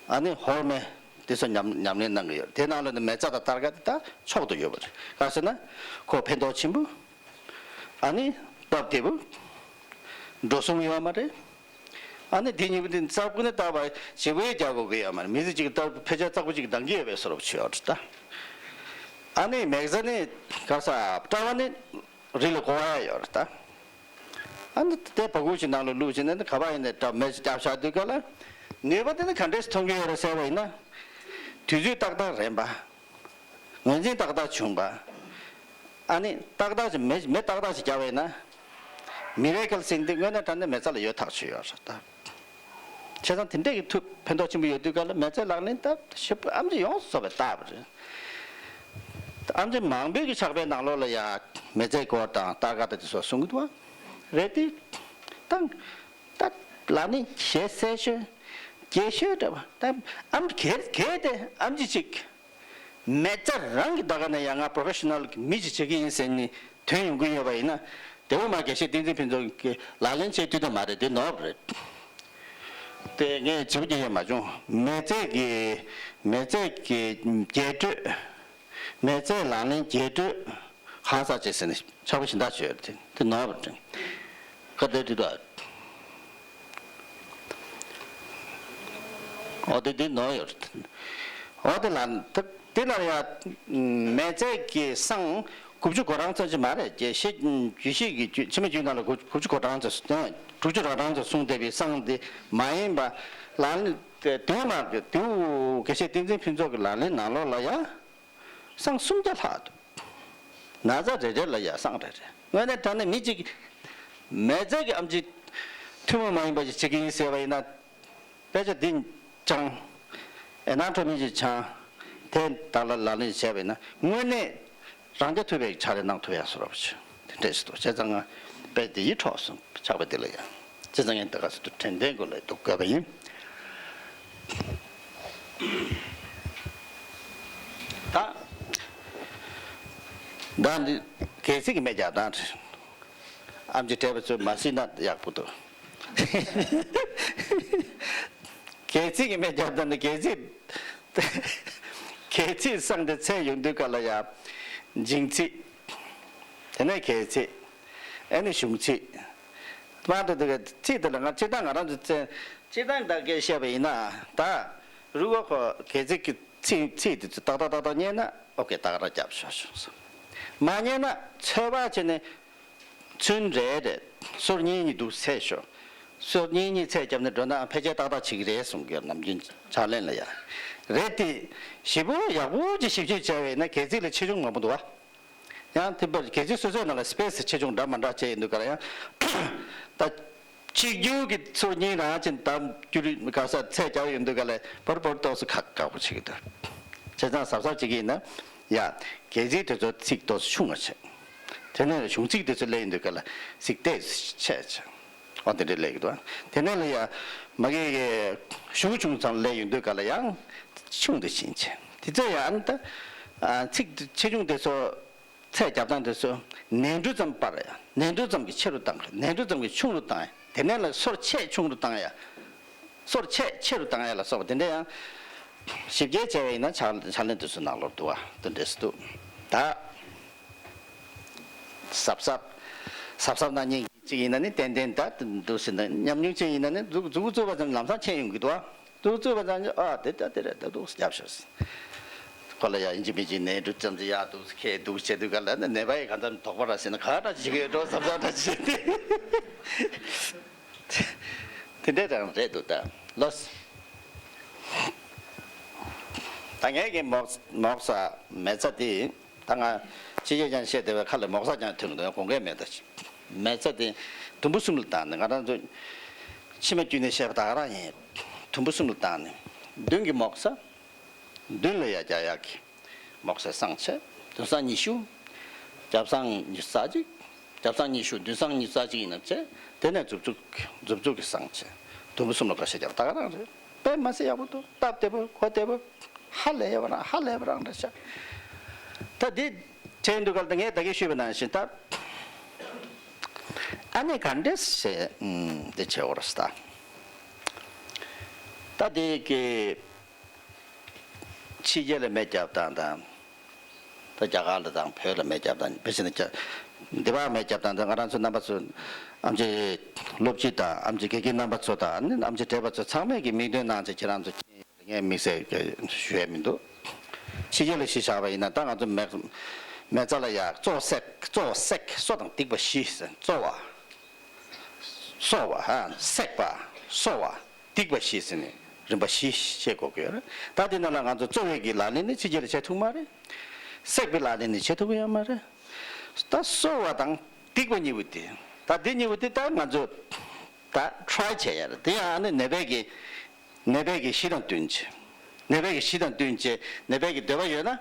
ཨ་ནི་ཧོར་མེ་དེ་ཚོ་ཉམས་ཉམས་ལེན་གནང་གི་ཡོད་རེད། དེ་ནང་ལ་ནི་མེ་བཙའ་དང་སྟར་ཀ་དེ་ད་མཆོག་ཏུ་ཡོད་པ་རེད། ག་ཟེར་ན། ཁོ་ཕན་ཐོགས་ཆེན་པོ། ཨ་ནི་སྟབས་བདེ་པོ། འགྲོ་སོང་ཡོད་མ་རེད། ཨ་ནི་དེ་གཉིས་པོ་དེ་རྩ་ཀུན་ནས་བཏགས་པ་བྱེད་པོ་ཡི་རྒྱག་དགོས་ཀྱི་ཡོད་མ་རེད། མི་ཚེ་གཅིག་ལྟར་ཕལ་ཆེར་རྩ་པོ་གཅིག་འདང་གི་ཡོད་པའི་བཟོ་འདྲ་ཅིག་ཡོད་རེད་ད། ཨ་ནི་མེ་བཙའ་ནི་ག་ས་སྤྲ་བ་ནི་རི་ལ་གོ་བ་ཡ་ཡོད་རེད་ད། ཨ་ནི་དེ་བ་ཀུ་ཅིག་ནང་ལ་བླུགས་བྱས་ནས་ག་པར་ཡིན་ནའི་འདྲ་མེ་ཅིག་བརྒྱབ་བཞག་དུས་ག་ལ། ནུས་པ་དེ་ནི་ག་འདྲས་སེ་ཐོན་གྱི་ཡོད་རེད་ཟེར་བ་ཡིན་ན། དུས་ཚོད་ཏག་ཏག་རན་པ། ངོས་འཛིན་ཏག་ཏག་བྱུང་བ། ཨ་ནི་ཏག་ཏག་ཅིག་མེ་མེ་ཏག་ཏག་ཅིག་བརྒྱབ་པ་ཡིན་ན། མི་རེ་ཀལ་ཟེར་འདི་དངོས་གནས་དྲང་གནས་མེ་བཙའ་ལ་ཡོད་ཐག་ཆོད་ཡོད་རེད་ད། བྱས་ཙང་དེ་འདྲས་ཀྱི་ཐུགས་ཕན་ཐོགས་ཆེན་པོ་ཡོད་དུས་ག་ལ་མེ་བཙའི་ལག་ལེན་ད་ཞིབ་ཨེམ་ཆི་ཡོངས་སུ་རྫོགས་པའི་བཏགས་པ་རེད། ཨེམ་ཆི་མང་པོའི་གི་ཕྱག་དཔེ་ནང་ལོགས་ལ་ཡ་མེ་བཙའི་སྐོར་དང་སྟར་ཀ་དང་དེ་ཚོ་གསུང་གི་འདུག་བ། རེད་དེ། ད་ད་ལག་ལེན་ཞེ་གསལ་ཤོས། རྒྱས་ཤོས་འདྲ་བ་ད་ཨེམ་གལ་གལ་ཏེ་ཨེམ་ཆི་ཅིག་མེ་བཙའ་རང་གི་ད་ག་ནས་ཡ་ང་པོ་རོ་ཕེ་ཤོ་ནལ་གི་མི་ཅིག་བྱེད་ཀྱི་ཡིན་ཟེར་ནས་ཐོན་ཡོང་གི་ཡོད་པ་ཡིན་ན། དེ་འོ་མ་དགེ་བཤེས་བསྟན་འཛིན་ཕུན་ཚོགས་ཀྱིས་ལག་ལེན་བྱེད་ཐུབ་ཐབས་མ་རེད། དེ་ནོར་བ་རེད། དེ་ངས་བྱེད་པོ་རྒྱག་ཡས་མ་བྱུང་། མེ་བཙའ་གི་མེ་བཙའ་གི་རྒྱས་སྤྲོས། མེ་བཙའི་ལག་ལེན་རྒྱས་སྤྲོས། ཧང་སང་བྱས་ཟེར་ནས་ཕྱག་དཔེ་གཞན་དག་བྱས་ཡོད་རེད། དེ་དེ་ནོར་བ་རེད། ཁ་བརྡ་དེ་དག་ཨོ་དེ་དེ་ནོར་ཡོད་རེད། ཨོ་དེ་ལ་དེ་དེ་ལ་ཡ་མེ་བཙའ་གི་བསང་དགུ་བཅུ་གོ་གྲངས་ཙམ་ཅིག་མ་རེད། རྒྱས་བཤད་རྒྱུད་བཤད་ཀྱི་རྒྱུད་ཕྱི་མ་རྒྱུད་ནང་ལ་དགུ་དགུ་བཅུ་གོ་གྲངས་ཙམ་དྲུག་ཅུ་རེ་གྲངས་ཙམ་གསུངས་བསྡད་པའི་བསང་དེ་མ་ཡིན་པ། ལག་ལེན་དེ་དོན་མ་གི་དེའུ་དགེ་བཤེས་བསྟན་འཛིན་ཕུན་ཚོགས་ཀྱི་ལག་ལེན་ནང་ལོགས་ལ་ཡ། བསང་སུམ་བརྒྱ་ལྷག་འདུག་ན་ཚ་རེ་རེ་ལ་ཡ་བསང་རེ་རེ། དངོས་གནས་དྲང་གནས་མི་གཅིག་མེ་བཙའ་གི་ཨེམ་ཆི་ཐུན་མོང་མ་ཡིན་པ་ཞིག་བྱེད་ཀྱི་ཡིན་ཟེར་བ་ཡིན་ན། དཔེ་ཆ་འདི་སྦྱང་། ཨེ་ན་ཊོ་མི་ཅིག་སྦྱང་། དེ་དག་ལ་ལག་ལེན་བྱས་པ་ཡིན་ན་དངོས་གནས་རང་རྐྱ་ཐུབ་པའི་ཕྱག་ལས་གནང་ཐུབ་ཡ་བཟོ་འདྲ་པོ་ཅིག་དེ་འདྲས་ཞིག་འདུག་བྱས་ཙང་ང་དཔེ་འདི་ཡིད་འཕྲོག་སོང་། ཕྱག་དཔེ་འདི་ལ་ཡ། བྱས་ཙང་ངས་འདི་ག་ཚོད་དུ་དྲན་རྟེན་སྐོར་ལ་འདུག་དགོས་པ་ཡིན། ད། ད་འདི་སྒལ་ཚིགས་ཀྱི་སྨན་རྒྱག་སྟངས་རེད། ཨེམ་ཆི་བགྲེས་པ་ཚོས་མ་གཟིགས་ན་ཡག་པོ་འདུག་སྒལ་ཚིགས་ཀྱི་སྨན་རྒྱག་སྟངས་ནི་སྒལ་ཚིགས། སྒལ་ཚིགས་སངས་ཏེ་ཚད་ཡོང་དུས་ག་ལ་ཡ། མཇིང་ཚིགས། དེ་ནས་སྒལ་ཚིགས། ཨེ་ནི་གཞུང་ཚིགས། དམར་དུ་དུ་གི་ཚིགས་དེ་ལ་ང་སྤྱིར་བཏང་ང་རང་ཚོ་བཙན་སྤྱིར་བཏང་ད་སྐད་བཤད་པ་ཡིན་ན་ད། རུ་བ་ཁོ་སྒལ་ཚིགས་ཀྱི་ཚིགས་ཚིགས་དེ་ཚོ་ཏག་ཏག་ཏག་ཏག་རྙེད་ན་ཨོ་ཀེ་ཏག་ར་རྒྱབ་ཤོག་ཤོག་སོ། མ་རྙེད་ན་ཚོད་དཔག་བྱས་ནས་ཚུན་རེ་རེ་སོར་གཉིས་གཉིས་འདུག་ཚད་ཤོག་སོར་གཉིས་གཉིས་ཚད་བརྒྱབ་ནས་འགྲོ་ན་ཕལ་ཆེར་ཏག་ཏག་བྱེད་ཀྱི་རེད་གསུང་གི་ནམ་རྒྱུན་ཕྱག་ལེན་ལ་ཡ། རེད་དེ། ཞིབ་པོ་ཡག་པོ་ཅིག་ཞིབ་དཔྱོད་བྱས་པ་ཡིན་ན་སྒལ་ཚིགས་ལ་ཆེ་ཆུང་མང་པོ་འདུག་བ། ཡང་དེ་བར་སྒལ་ཚིགས་སོ་སོའི་ནང་ལ་སི་པེ་སི་ཆེ་ཆུང་འདྲ་མི་འདྲ་བྱས་ཡིན་དུས་ག་ལ་ཡང་། ད། གཅིག་གྱུར་གྱི་ཚུར་གཉིས་རང་ཅན་དམ་རྒྱུ་རིགས་ག་ས་ཚད་རྒྱག་ཡོང་དུས་ག་ལ་བར་བར་ཏོག་ཙམ་ཁག་ཁག་པོ་བྱེད་ཀྱི་འདུག་བྱས་ཙང་གཟབ་གཟབ་བྱེད་ཀྱི་ཡིན་ན། ཡ། སྒལ་ཚིགས་དེ་ཚོ་ཚིགས་ཏོག་ཙམ་ཆུང་བ་བྱས། དེ་ནས་གཞུང་ཚིགས་དེ་ཚོ་སླེབས་ཡོང་དུས་ག་ལ་ཚིགས་ཏོག་ཙམ་ཆེ་བྱས། འོ་དེ་འདྲ་སླེབས་ཀྱི་འདུག་དེ་ནས་ལ་ཡ། མ་གི་གི་ཤུགས་ཆུང་ཙམ་སླེབས་ཡོང་དུས་ག་ལ་ཡང་ཆུང་དུ་ཕྱིན་བྱས། དེ་ཚོ་ཡང་ད། ཚིགས་ཆེ་ཆུང་དེ་ཚོ། ཚད་རྒྱབ་སྟངས་དེ་ཚོ་ནས་འབྲུ་ཙམ་སྤར་ཡ། ནས་འབྲུ་ཙམ་གྱིས་ཆེ་རུ་བཏང་གི། ནས་འབྲུ་ཙམ་གྱིས་ཆུང་རུ་བཏང་ཡ། དེ་ནས་ལ་སོར་ཆེ་ཆུང་རུ་བཏང་ཡ། སོར་ཆེ་ཆེ་རུ་བཏང་ཡ་ལ་སོགས་པ་དེ་འདྲ་ཡང་། ཞིབ་རྒྱས་བྱས་པ་ཡིན་ན་ཕྱག་ཕྱག་ལེན་དེ་ཚོ་ནང་ལོགས་འདུག་བ་དེ་འདྲས་སུ་འདུག་ད། གཟབ་གཟབ། གཟབ་གཟབ་གནང་མཁན་གཅིག་ཡིན་ན་ནི་ཏན་ཏན་ད་འདུག་ཟེར་ན་ཉམས་མྱོང་ཅན་ཡིན་ན་ནི་མཛུབ་མཛུབ་གུ་བཙུགས་པ་ཙམ་ལམ་སང་མཁྱེན་ཡོང་གི་འདུག་བ། ཏུ་ཙུ་བ་ཙང་ཨ་དེ་ལྟ་དེ་རེད་ད་འདུག་རྒྱབ་ཤོག་ཁོ་ལ་ཡ་ཡིན་གཅིག་མིན་གཅིག་ནས་འབྲུ་ཙམ་ཙི་ཡ་འདུག་ཁེ་འདུག་བྱེད་དུས་ག་ལ་ནི་ནད་པ་ཡི་ག་ཙམ་དོགས་པ་ར་ཟེར་ན་ག་འདྲ་བྱེད་ཀྱི་འགྲོ་བསམ་བསམ་འདྲ་བྱེད་དེ་དེ་འདྲ་རང་རེད་འདུག་ད་ལོས། ད་ངས་ཀྱི་མོག་མོག་ས་མེ་ཚ་དེ། ད་ང་ཕྱི་རྒྱལ་ཀྱང་བཤད་བསྡད་པའི་ཁ་ལ་མོག་ས་ཀྱང་ཐོན་འདུག་དགོངས་འགལ་མེད་ད། མེ་ཚ་དེ་དུམ་བུ་གསུམ་ལ་བཏང་ནས་ང་རང་ཚོ་ཕྱི་མ་རྒྱུད་ནས་བཤད་པ་ད་ག་རང་ཡིན། དུམ་བུ་གསུམ་ལ་བཏང་ནས་མདུན་གྱི་མོག་ས། མདུན་ལ་ཡ་རྒྱ་ཡག་གི་མོག་སའི་སྲང་ཕྱེད། མདུན་སྲང་ཉི་ཤུ། རྒྱབ་སྲང་ཉི་ཤུ་རྩ་གཅིག་རྒྱབ་སྲང་ཉི་ཤུ་མདུན་སྲང་ཉི་ཤུ་རྩ་གཅིག་ཡིན་ན་བྱས། དེ་ནས་མཛུབ་ཚུགས་མཛུབ་ཚུགས་ཀྱི་སྲང་ཕྱེད། དུམ་བུ་གསུམ་ལ་བཀའ་ཤག་རྒྱབ་ད་ག་རང་རེད། དཔེ་མ་སྲིད་ཡག་པོ་འདུག་སྟབས་བདེ་པོ་གོ་བདེ་པོ། ཧ་ལས་པ་རང་ཧ་ལས་པ་རང་རེད་ཤག་ད་འདི་བྱས་འདུག་ག་ལ་ངས་ད་གིན་ཞུས་པ་ནང་བཞིན་ད། ཨ་ནི་ག་འདྲས་ཟེར་འདི་བྱེད་འོར་ས་ད། ད་འདི་གི་ཕྱི་རྒྱལ་ལ་མེ་བརྒྱབ་སྟངས་དང་། ད་རྒྱ་གར་ལ་དང་བོད་ལ་མེ་བརྒྱབ་སྟངས་དཔེ་བྱས་ན་རྒྱ་འདི་པར་མེ་བརྒྱབ་སྟངས་དང་ང་རང་ཚོ་རྣམ་པ་ཚོ་ཨམ་ཆི་སློབ་སྤྱི་དང་ཨམ་ཆི་དགེ་རྒན་རྣམ་པ་ཚོ་དང་ཨ་ནི་ཨམ་ཆི་བགྲེས་པ་ཚོ་ཚང་མས་ཀྱི་མིག་སྟོན་གནང་བྱས་ཁྱེད་རང་ཚོ། ངས་དམིགས་བསལ་གྱི་ཞུ་ཡས་མི་འདུག་ཕྱི་རྒྱལ་ལ་གཞི་བཞག་པ་ཡིན་ན་ད་ང་ཚོ་མེ་མེ་བཙའ་ལ་ཡ་གཙོ་བོ་སྲེག་གཙོ་བོ་སྲེག་གསོ་དང་སྡིག་པ་བཞི་ཟེར་གཙོ་བ། གསོ་བ་ཧ་སྲེག་པ་གསོ་བ་སྡིག་པ་བཞི་ཟེར་ནས་རིམ་པ་བཞི་ཤེས་དགོས་ཀྱི་ཡོད་རེད། ད་དེ་ནང་ལ་ང་ཚོ་གཙོ་བོའི་གི་ལག་ལེན་ནི་ཕྱི་རྒྱལ་ལ་བྱེད་ཐུབ་མ་རེད། སྲེག་པའི་ལག་ལེན་ནི་བྱེད་ཐུབ་ཀྱི་ཡོད་མ་རེད། ད་གསོ་བ་དང་སྡིག་པ་གཉིས་པོ་དེ་ད་དེ་གཉིས་པོ་དེ་ད་ང་ཚོ་ད་ཊ་རའི་བྱེད་ཡ་རེད། དེ་ཡང་ཨ་ནི་ནད་པའི་གི་ནད་པའི་གི་གཞི་དང་བསྟུན་བྱས། ནད་པའི་གི་གཞི་དང་བསྟུན་བྱས་ནད་པའི་གི་འདོད་པ་ཡོད་ན།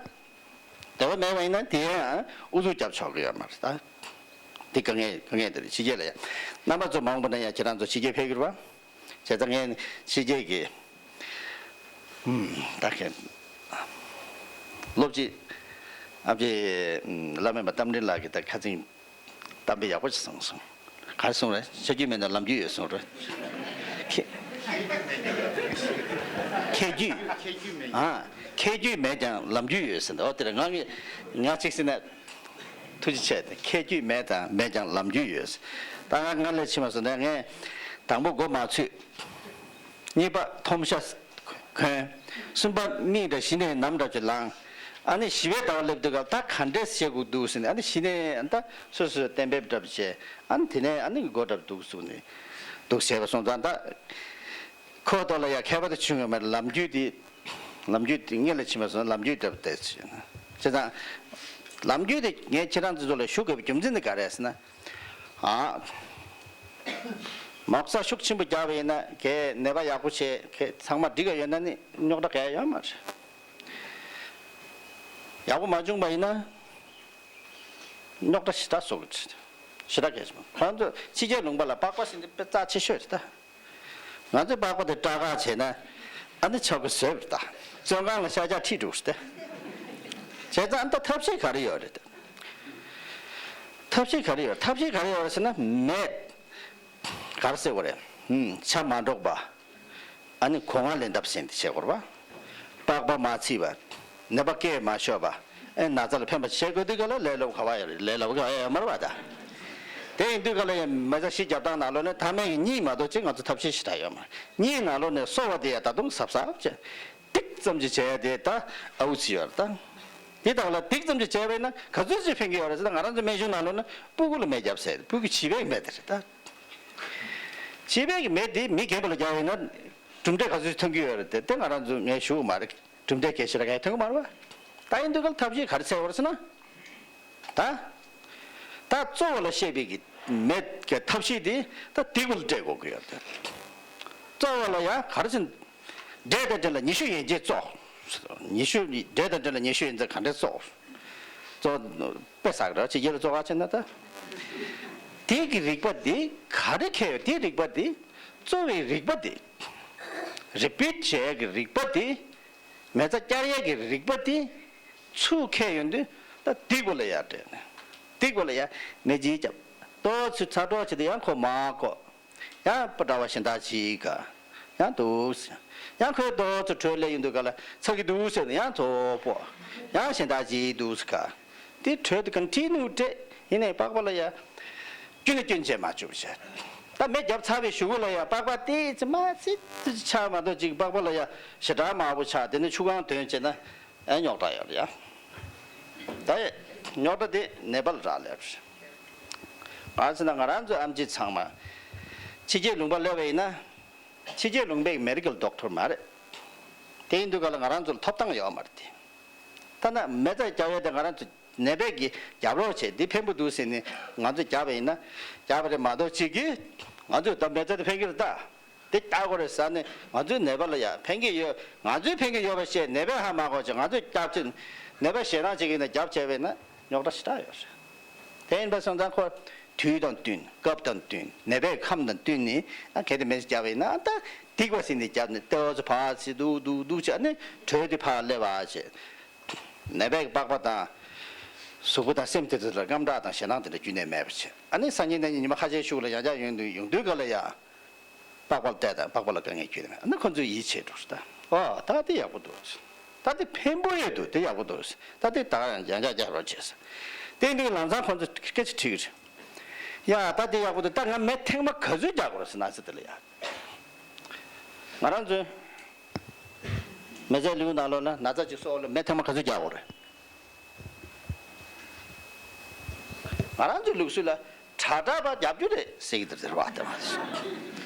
འདོད་པ་མེད་པ་ཡིན་ན་དེ་ཡང་ཨུ་ཚུགས་རྒྱབ་ཆོག་གི་ཡོད་མ་རེད་ད། འདི་དཀའ་ངལ་དཀའ་ངལ་དེ་རེད། ཕྱི་རྒྱལ་ལ་ཡང་རྣམ་པ་ཚོ་མང་པོ་ན་ཡང་ཁྱེད་རང་ཚོ་ཕྱི་རྒྱལ་ཕེབས་ཀྱི་རེད་པ། བྱས་ཙང་ངས་ཕྱི་རྒྱལ་གི་ཨུམ་ད་གི་སློབ་སྤྱི་ཨ་ཕྱི་བླ་མེད་པ་རྟ་མགྲིན་ལགས་ཀྱིས་ད་ཁ་སང་གཏམ་དཔེ་ཡག་པོ་ཞིག་གསུངས་སོང་། ག་རེ་གསུངས་རེད། ཆ་རྒྱུས་མེད་ན་ལམ་རྒྱུས་ཡོད་གསུངས་རེད། ཁྱེད་ཁྱད་རྒྱུས། ཨ་ཁྱད་རྒྱུས་མེད་ཀྱང་ལམ་རྒྱུས་ཡོད་ཟེར་འདུག་འོ་དེ་རེད། ང་ང་གཅིག་ཟེར་ན་ཐུགས་རྗེ་ཆེ། ཁྱད་རྒྱུས་མེད་དང་མེད་ཀྱང་ལམ་རྒྱུས་ཡོད། ད་ང་ང་ལས་ཕྱི་མ་སོང་ན་ངས་དང་པོ་མགོ་མ་ཚོས། གཉིས་པ་འཐོམ་ཤ་གོན། གསུམ་པ་མིག་འདྲ་ཞི་ནས་ནམ་འདྲ་ཅིག་ལངས། ཨ་ནི་ཞི་བའི་ཟླ་བ་སླེབས་དུས་སྐབས་ད་ག་འདྲས་བྱེད་དགོས་འདུག་ཟེར་ནས་ཨ་ནི་ཞི་ནས་ད་སོ་སོས་གཏན་འབེབས་འདྲ་པོ་བྱས། ཨ་ནི་དེ་ནས་ཨ་ནི་མགོ་འདྲ་པོ་འདུག་བཟུང་ནས་འདུག་བྱས་པ་སོང་ཙང་ད་ཁོ་ཐོག་ལ་ཡ་མཁས་པ་དེ་བྱུང་ཡོད་མ་རེད། ལམ་རྒྱུས་དེ་ལམ་རྒྱུས་དེ་སྔོན་ལ་ཕྱིན་པ་སོང་ལམ་རྒྱུས་འདྲ་པོ་བལྟས་ཟེར་ན་བྱས་ཙང་ལམ་རྒྱུས་དེ་ངས་ཁྱེད་རང་ཚོ་ཚོ་ལ་ཞུ་དགོས་པའི་རྒྱུ་མཚན་དེ་ག་རེ་རེད་ཟེར་ན། ཨ། མག་ས་ཤུགས་ཆེན་པོ་རྒྱག་པ་ཡིན་ན་གས་ནད་པ་ཡག་པོ་བྱས་གས་ཚང་མ་འགྲིག་ག་ཡོད་ན་ནི་རྙོག་དྲ་གས་ཡོད་མ་རེད། ཡག་པོ་མ་བྱུང་པ་ཡིན་ན་རྙོག་དྲ་ཞེ་དྲག་བཟོ་གི་རེད། ཞེ་དྲག་གས་བྱུང་ཁོང་ཚོ་ཕྱི་རྒྱལ་ལུང་པ་ལ་པགས་པ་ཟེར་འདི་དཔེ་རྩ་ཆེ་ཤོས་རེད་ད། ང་ཚོས་པགས་པ་དེ་སྐྲག་ག་བྱས་ན་ཨ་ནི་ཆོག་གི་བཟོས་པ་རེད་ད། བཙོན་ཁང་ལ་ཤ་རྒྱགས་ཁྲིད་འགྲོ་གི་རེད་ད། བྱས་ཙང་ཨ་ནི་ད་ཐབས་ཤེས་ག་རེ་ཡོད་རེད་ད། ཐབས་ཤེས་ག་རེ་ཡོད། ཐབས་ཤེས་ག་རེ་ཡོད་ཟེར་ན། མེད། ག་རེ་ཟེར་དགོས་རེད། ཧུམ། ཆ་མ་འགྲོགས་པ། ཨ་ནི་གོ་ང་ལེན་ཐབས་ཟིན་ཏེ་བྱེད་དགོས་རེད་པ། པགས་པ་མ་ཚིག་པ། ནད་པ་སྐད་མ་ཤོར་བ། ཨེ་ན་ཚ་ལ་ཕན་པ་བྱེད་དགོས་དུས་ག་ལ་ལས་སླ་པོ་ག་པར་ཡོད་རེད། ལས་སླ་པོ་ག་པར་ཡོད་མ་རེད་པ་ད། དེ་ཡིན་དུས་ག་ལ་ཡང་མེ་བཙའ་བཞི་རྒྱབ་སྟངས་ནང་ལོགས་ནས་ཐ་མལ་གྱི་གཉིད་མ་གཏོགས་ཅིག་ང་ཚོ་ཐབས་ཤེས་ཞེ་དྲག་ཡོད་མ་རེད། གཉིད་ནང་ལོགས་ནས་གསོ་བ་དེ་ཡང་ད་དུང་གཟབ་གཟབ་བྱས། ཏིག་ཙམ་ཅིག་བྱས་ཏེ་ད་ཨའུ་ཙི་ཡོད་རེད་ད། དེ་དག་ལ་ཏིག་ཙམ་ཅིག་བྱས་པས་ན་ག་ཚོད་ཅིག་ཕན་གྱི་ཡོད་རེད་ཟེར་ན། ང་རང་ཚོའི་སྨན་གཞུང་ནང་ལོགས་ན་སྤུ་གུ་ལ་མེ་བརྒྱབ་ཟེར། སྤུ་གུ་བྱིས་པའི་མེ་དེ་རེད་ད། བྱིས་པའི་མེ་དེ་མི་རྒན་པ་ལ་བརྒྱབ་ཡིན་ན་གྲུབ་འབྲས་ག་ཚོད་ཐོན་གྱི་ཡོད་རེད་དེ། དེ་ང་རང་ཚོ་ངས་ཞུ་གི་མ་རེད། གྲུབ་འབྲས་གལ་ཆེ་ར་གང་ཡང་ཐོན་གྱི་མ་རེད་པ། ད་ཡིན་དུས་ག་ལ་ཐབས་ཤེས་ག་རེ་འཚོལ་དགོས་རེད་ཟེར་ན། ད། ད་གཙོ་བོ་ལ་བཤད་པའི་གི་མེ་གི་ཐབས་ཤེས་དེ་ད་སྡིག་པ་ལ་སྤྲད་དགོས་ཀྱི་ཡོད་དེ། གཙོ་བོ་ལ་ཡང་ག་རེ་ཟེར། འབྲས་དང་འབྲེལ་ལ་ཉི་ཤུ་ཡན་ཆད་བཙོག་ཉི་ཤུ། འབྲས་དང་འབྲེལ་ལ་ཉི་ཤུ་ཡན་ཆད་ག་འདྲས་བཙོག་བཙོག་དཔེ་བསགས་ར་ཕྱི་རྒྱལ་ལ་བཙོག་ག་ཕྱིན་ན་ད། དེ་གི་རིག་པ་དེ་ག་རེ་ཁྱེར་ཡོད། དེ་རིག་པ་དེ་གཙོ་བའི་རིག་པ་དེ། རི་པིཊ་བྱེད་ཡས་ཀྱི་རིག་པ་དེ། མེ་བཙའ་བསྐྱར་ཡས་ཀྱི་རིག་པ་དེ་ཚུར་ཁྱེར་ཡོང་དུས་ད་སྡིག་པ་ལ་ཡར་སྤྲད་ནས། སྡིག་པ་ལ་ཡར་མེ་ལྕེ་བརྒྱབ། ཏོག་ཙམ་ཚ་གྲོགས་བྱེད་དུས་ཡང་ཁོ་མར་བཀོག་ཡང་པ་འདྲ་བ་གཞན་དག་ཅིག་ག་ཡང་འདུག་ཡང་ཁོས་ཏོག་ཙམ་དྲོད་སླེབས་ཡོང་དུས་ག་ལ་ཚ་གི་འདུག་ཟེར་ནས་ཡང་ཚུར་ཕོག་ཡང་གཞན་དག་ཅིག་འདུག་ག་དེ་དྲོད་དེ་ཀོན་ཊི་ནིའུ་སྤྲད། ཡིན་ནའི་པགས་པ་ལ་ཡ་སྐྱོན་ནས་སྐྱོན་བྱས་མ་བཅུག་པ་བྱས། ད་མེ་བརྒྱབ་ཚར་བའི་གཞུག་གུ་ལ་ཡ་པགས་པ་ཏོག་ཙམ་མ་ཚིག་ཏུ་ཆགས་མ་གཏོགས་ཅིག་པགས་པ་ལ་ཡ་ཞེ་དྲག་མང་པོ་ཆགས། དེ་ནས་ཆུ་གང་དོན་བྱས་ན་ཨེ་རྙོག་དྲ་ཡོད་རེད་ཡ། ད་ཡ་རྙོག་དྲ་དེ་ནད་པ་ལ་རག་ལས་རེད། གང་ཟེར་ན་ང་རང་ཚོའི་ཨེམ་ཆི་ཚང་མ་ཕྱི་རྒྱལ་ལུང་པ་སླེབས་པ་ཡིན་ན། ཕྱི་རྒྱལ་ལུང་པའི་མེ་ཌི་ཀལ་ཌོག་ཊར་མ་རེད། དེ་ཡིན་དུས་ག་ལ་ང་རང་ཚོ་ལ་ཐོབ་ཐང་ཡོད་མ་རེད་དེ། ཐ་ན་མེ་བཙའ་རྒྱག་ཡས་དེ་ང་རང་ཚོ་ནད་པས་ཀྱི་རྒྱབ་རོགས་བྱས་འདི་ཕན་པོ་འདུག་ཟེར་ནས་ང་ཚོས་རྒྱབ་པ་ཡིན་ན་རྒྱབ་པ་རེད་མ་གཏོགས་ཅིག་གིས་ང་ཚོས་ད་མེ་བཙའ་དེ་ཕན་གྱི་རེད་ད། དེ་རྒྱག་དགོས་རེད་ཟེར་ནས་ང་ཚོའི་ནད་པ་ལ་ཡ་ཕན་གྱི་ཡོད། ང་ཚོས་ཕན་གྱི་ཡོད་པ་བཤད་ནད་པས་ཧ་མ་གོ་བྱས་ང་ཚོས་རྒྱབ་བྱས། ནད་པ་ཞེད་སྣང་བྱེད་ཀྱི་ཡིན་ན་རྒྱབ་བྱས་པ་ཡིན་ན་རྙོག་དྲ་ཞེ་དྲག་ཡོད་རེད། དེ་ཡིན་པ་སོང་ཙང་ཁོ་དུས་དང་བསྟུན། སྐབས་དང་བསྟུན། ནད་པའི་ཁམས་དང་བསྟུན་ནས་ཨ་གལ་ཏེ་མེ་བཙའ་བརྒྱབ་པ་ཡིན་ན་ད་སྡིག་པ་ཟིན་ནས་བརྒྱབ་ནས་ལྟེ་བ་ཚོ་ཕར་ཚིག་འདུག་འདུག་འདུག་བྱས་ནས་དྲོད་དེ་ཕར་སླེབས་པ་བྱས། ནད་པའི་པགས་པ་དང་གཟུགས་པོ་དང་སེམས་དེ་ཚོ་ལ་དངངས་སྐྲག་དང་ཞེད་སྣང་དེ་འདྲ་རྒྱུན་ནས་མེད་པ་བྱས། ཨ་ནི་སང་ཉིན་གནངས་ཉིན་ཉི་མ་ཁ་ཤས་ཤུགས་ལ་ཡང་བསྐྱར་ཡོང་དུས་ཡོང་དུས་ག་ལ་ཡ། པགས་པ་ལ་བལྟས་དང་པགས་པ་ལ་དཀའ་ངལ་བརྒྱུད་ནས་ཨ་ནི་ཁོ་ཚོས་ཡིད་ཆེས་འགྲོ་ད། ཨོ་ད་དེ་ཡག་པོ་འདུག་ད་དེ་ཕན་པོ་ཡོད་འདུག་དེ་ཡག་པོ་འདུག་ད་དེ་ད་ཡང་ཡང་བསྐྱར་རྒྱག་རོགས་བྱས། དེ་འདུག་ལམ་སང་ཁོ་ཚོས་སྐད་ཆ་དྲིས་རེད། ཡ་ད་དེ་ཡག་པོ་འདུག་ད་ང་མེ་ཐེངས་མ་ག་ཚོད་རྒྱག་དགོས་རེད་ཟེར་ན་ཟེར་དེ་ལ་ཡ། ང་རང་ཚོའི་མེ་བཙའ་ལུགས་ནང་ལོགས་ན་ན་ཚ་ཅིག་གསོ་བ་ལ་མེ་ཐེངས་མ་ག་ཚོད་རྒྱག་དགོས་རེད། ང་རང་ཚོའི་ལུགས་སྲོལ་ལ་དྲག་དྲག་པ་རྒྱབ་རྒྱུ་རེད་ཟེར་གྱི་འདུག་ཟེར་བ་དེ་མ་རེད།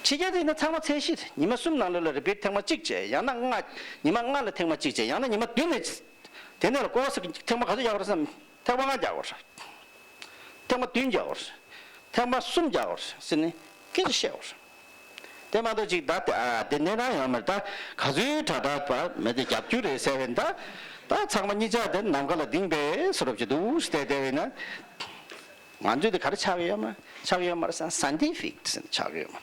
ཕྱི་རྒྱལ་དེ་ཡིན་ན་ཚང་མ་ཚད་གཞི་རེད། ཉི་མ་གསུམ་ནང་ལོགས་ལ་རི་པིཊ་ཐེངས་མ་གཅིག་བྱས། ཡང་ན་ལྔ། ཉི་མ་ལྔ་ལ་ཐེངས་མ་གཅིག་བྱས། ཡང་ན་ཉི་མ་བདུན་ལ། དེ་ནས་ལ་ཀོ་སི་ཐེངས་མ་ག་ཚོད་རྒྱག་དགོས་རེད་བསམ། ཐེངས་མ་ལྔ་རྒྱག་དགོས་རེད། ཐེངས་མ་བདུན་རྒྱག་དགོས་རེད། ཐེངས་མ་གསུམ་རྒྱག་དགོས་རེད་ཟེར་ནས་སྐད་ཆ་བཤད་དགོས་རེད། དེ་མ་གཏོགས་ཅིག་ད་ཨ་དེ་ནས་རང་ཡོང་མེད་ད་ག་ཚོད་དྲག་དྲག་པ་མེད་དེ་རྒྱབ་རྒྱུ་རེད་ཟེར་བས་ད། ད་ཚང་མ་གཉིས་ཆ་དེ་ནམ་མཁའ་ལ་ལྡིང་པའི་བཟོ་འདྲ་ཅིག་འདུག་བལྟས་བལྟས་བས་ན། ང་ཚོས་དེ་ག་རེ་ཆགས་ཀྱི་ཡོད་མ་ཆགས་ཀྱི་ཡོད་མ་རེད་ཟེར་ན་སའིན་ཊི་ཕིག་ཆགས་ཀྱི་ཡོད་མ།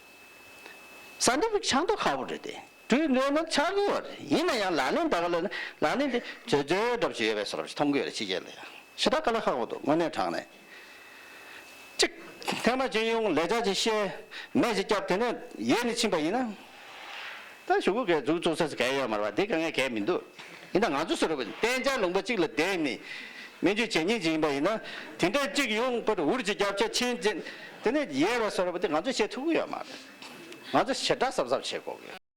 སའིན་ཊི་ཕིག་ཆགས་མདོག་ཁ་པོ་རེད་དེ། གྲོས་འདོད་ན་ཆགས་ཀྱི་ཡོད་རེད། ཡིན་ན་ཡང་ལག་ལེན་ད་ག་ལ་ལག་ལེན་དེ་བྱོལ་བྱོལ་འདྲ་པོ་ཞིག་ཡོད་པའི་བཟོ་འདྲ་པོ་ཞིག་མཐོང་གི་ཡོད་རེད་ཕྱི་རྒྱལ་ལ་ཡང་། ཞེ་དྲག་དཀའ་ལས་ཁག་པོ་འདུག་དངོས་གནས་དྲང་གནས། གཅིག་ཐེངས་མ་གཅིག་ཡོང་ལས་བྱ་ཅིག་བཤད། མེ་ཅིག་བརྒྱབ་དེ་ནས་ཡལ་ནས་ཕྱིན་པ་ཡིན་ན། ད་གཞུག་གུ་གས་འཛུགས་བཙུགས་ས་གས་ཡོད་མ་རེད་པ། དེ་དཀའ་ངལ་གས་མི་འདུག་ཡིན་ད་ང་ཚོ་བཟོ་འདྲ་པོ་གཏན་འཇགས་ལུང་པ་གཅིག་ལ་བསྡད་ནས་སྨན་བཅོས་བྱེད་མཁན་ཅིག་ཡིན་པ་ཡིན་ན། དེ་འདྲ་གཅིག་ཡོང་པར་འུར་ཅིག་བརྒྱབ་བྱས་ཕྱིན་ཅིག་དེ་ནས་ཡལ་བ་བཟོ་འདྲ་པོ་དེ་ང་ཚོས་བྱེད་ཐུབ་ཀྱི་ཡོད་མ་རེད། ང་ཚོ་ཞེ་དྲག་གཟབ་གཟབ་བྱེད་དགོས་ཀྱི།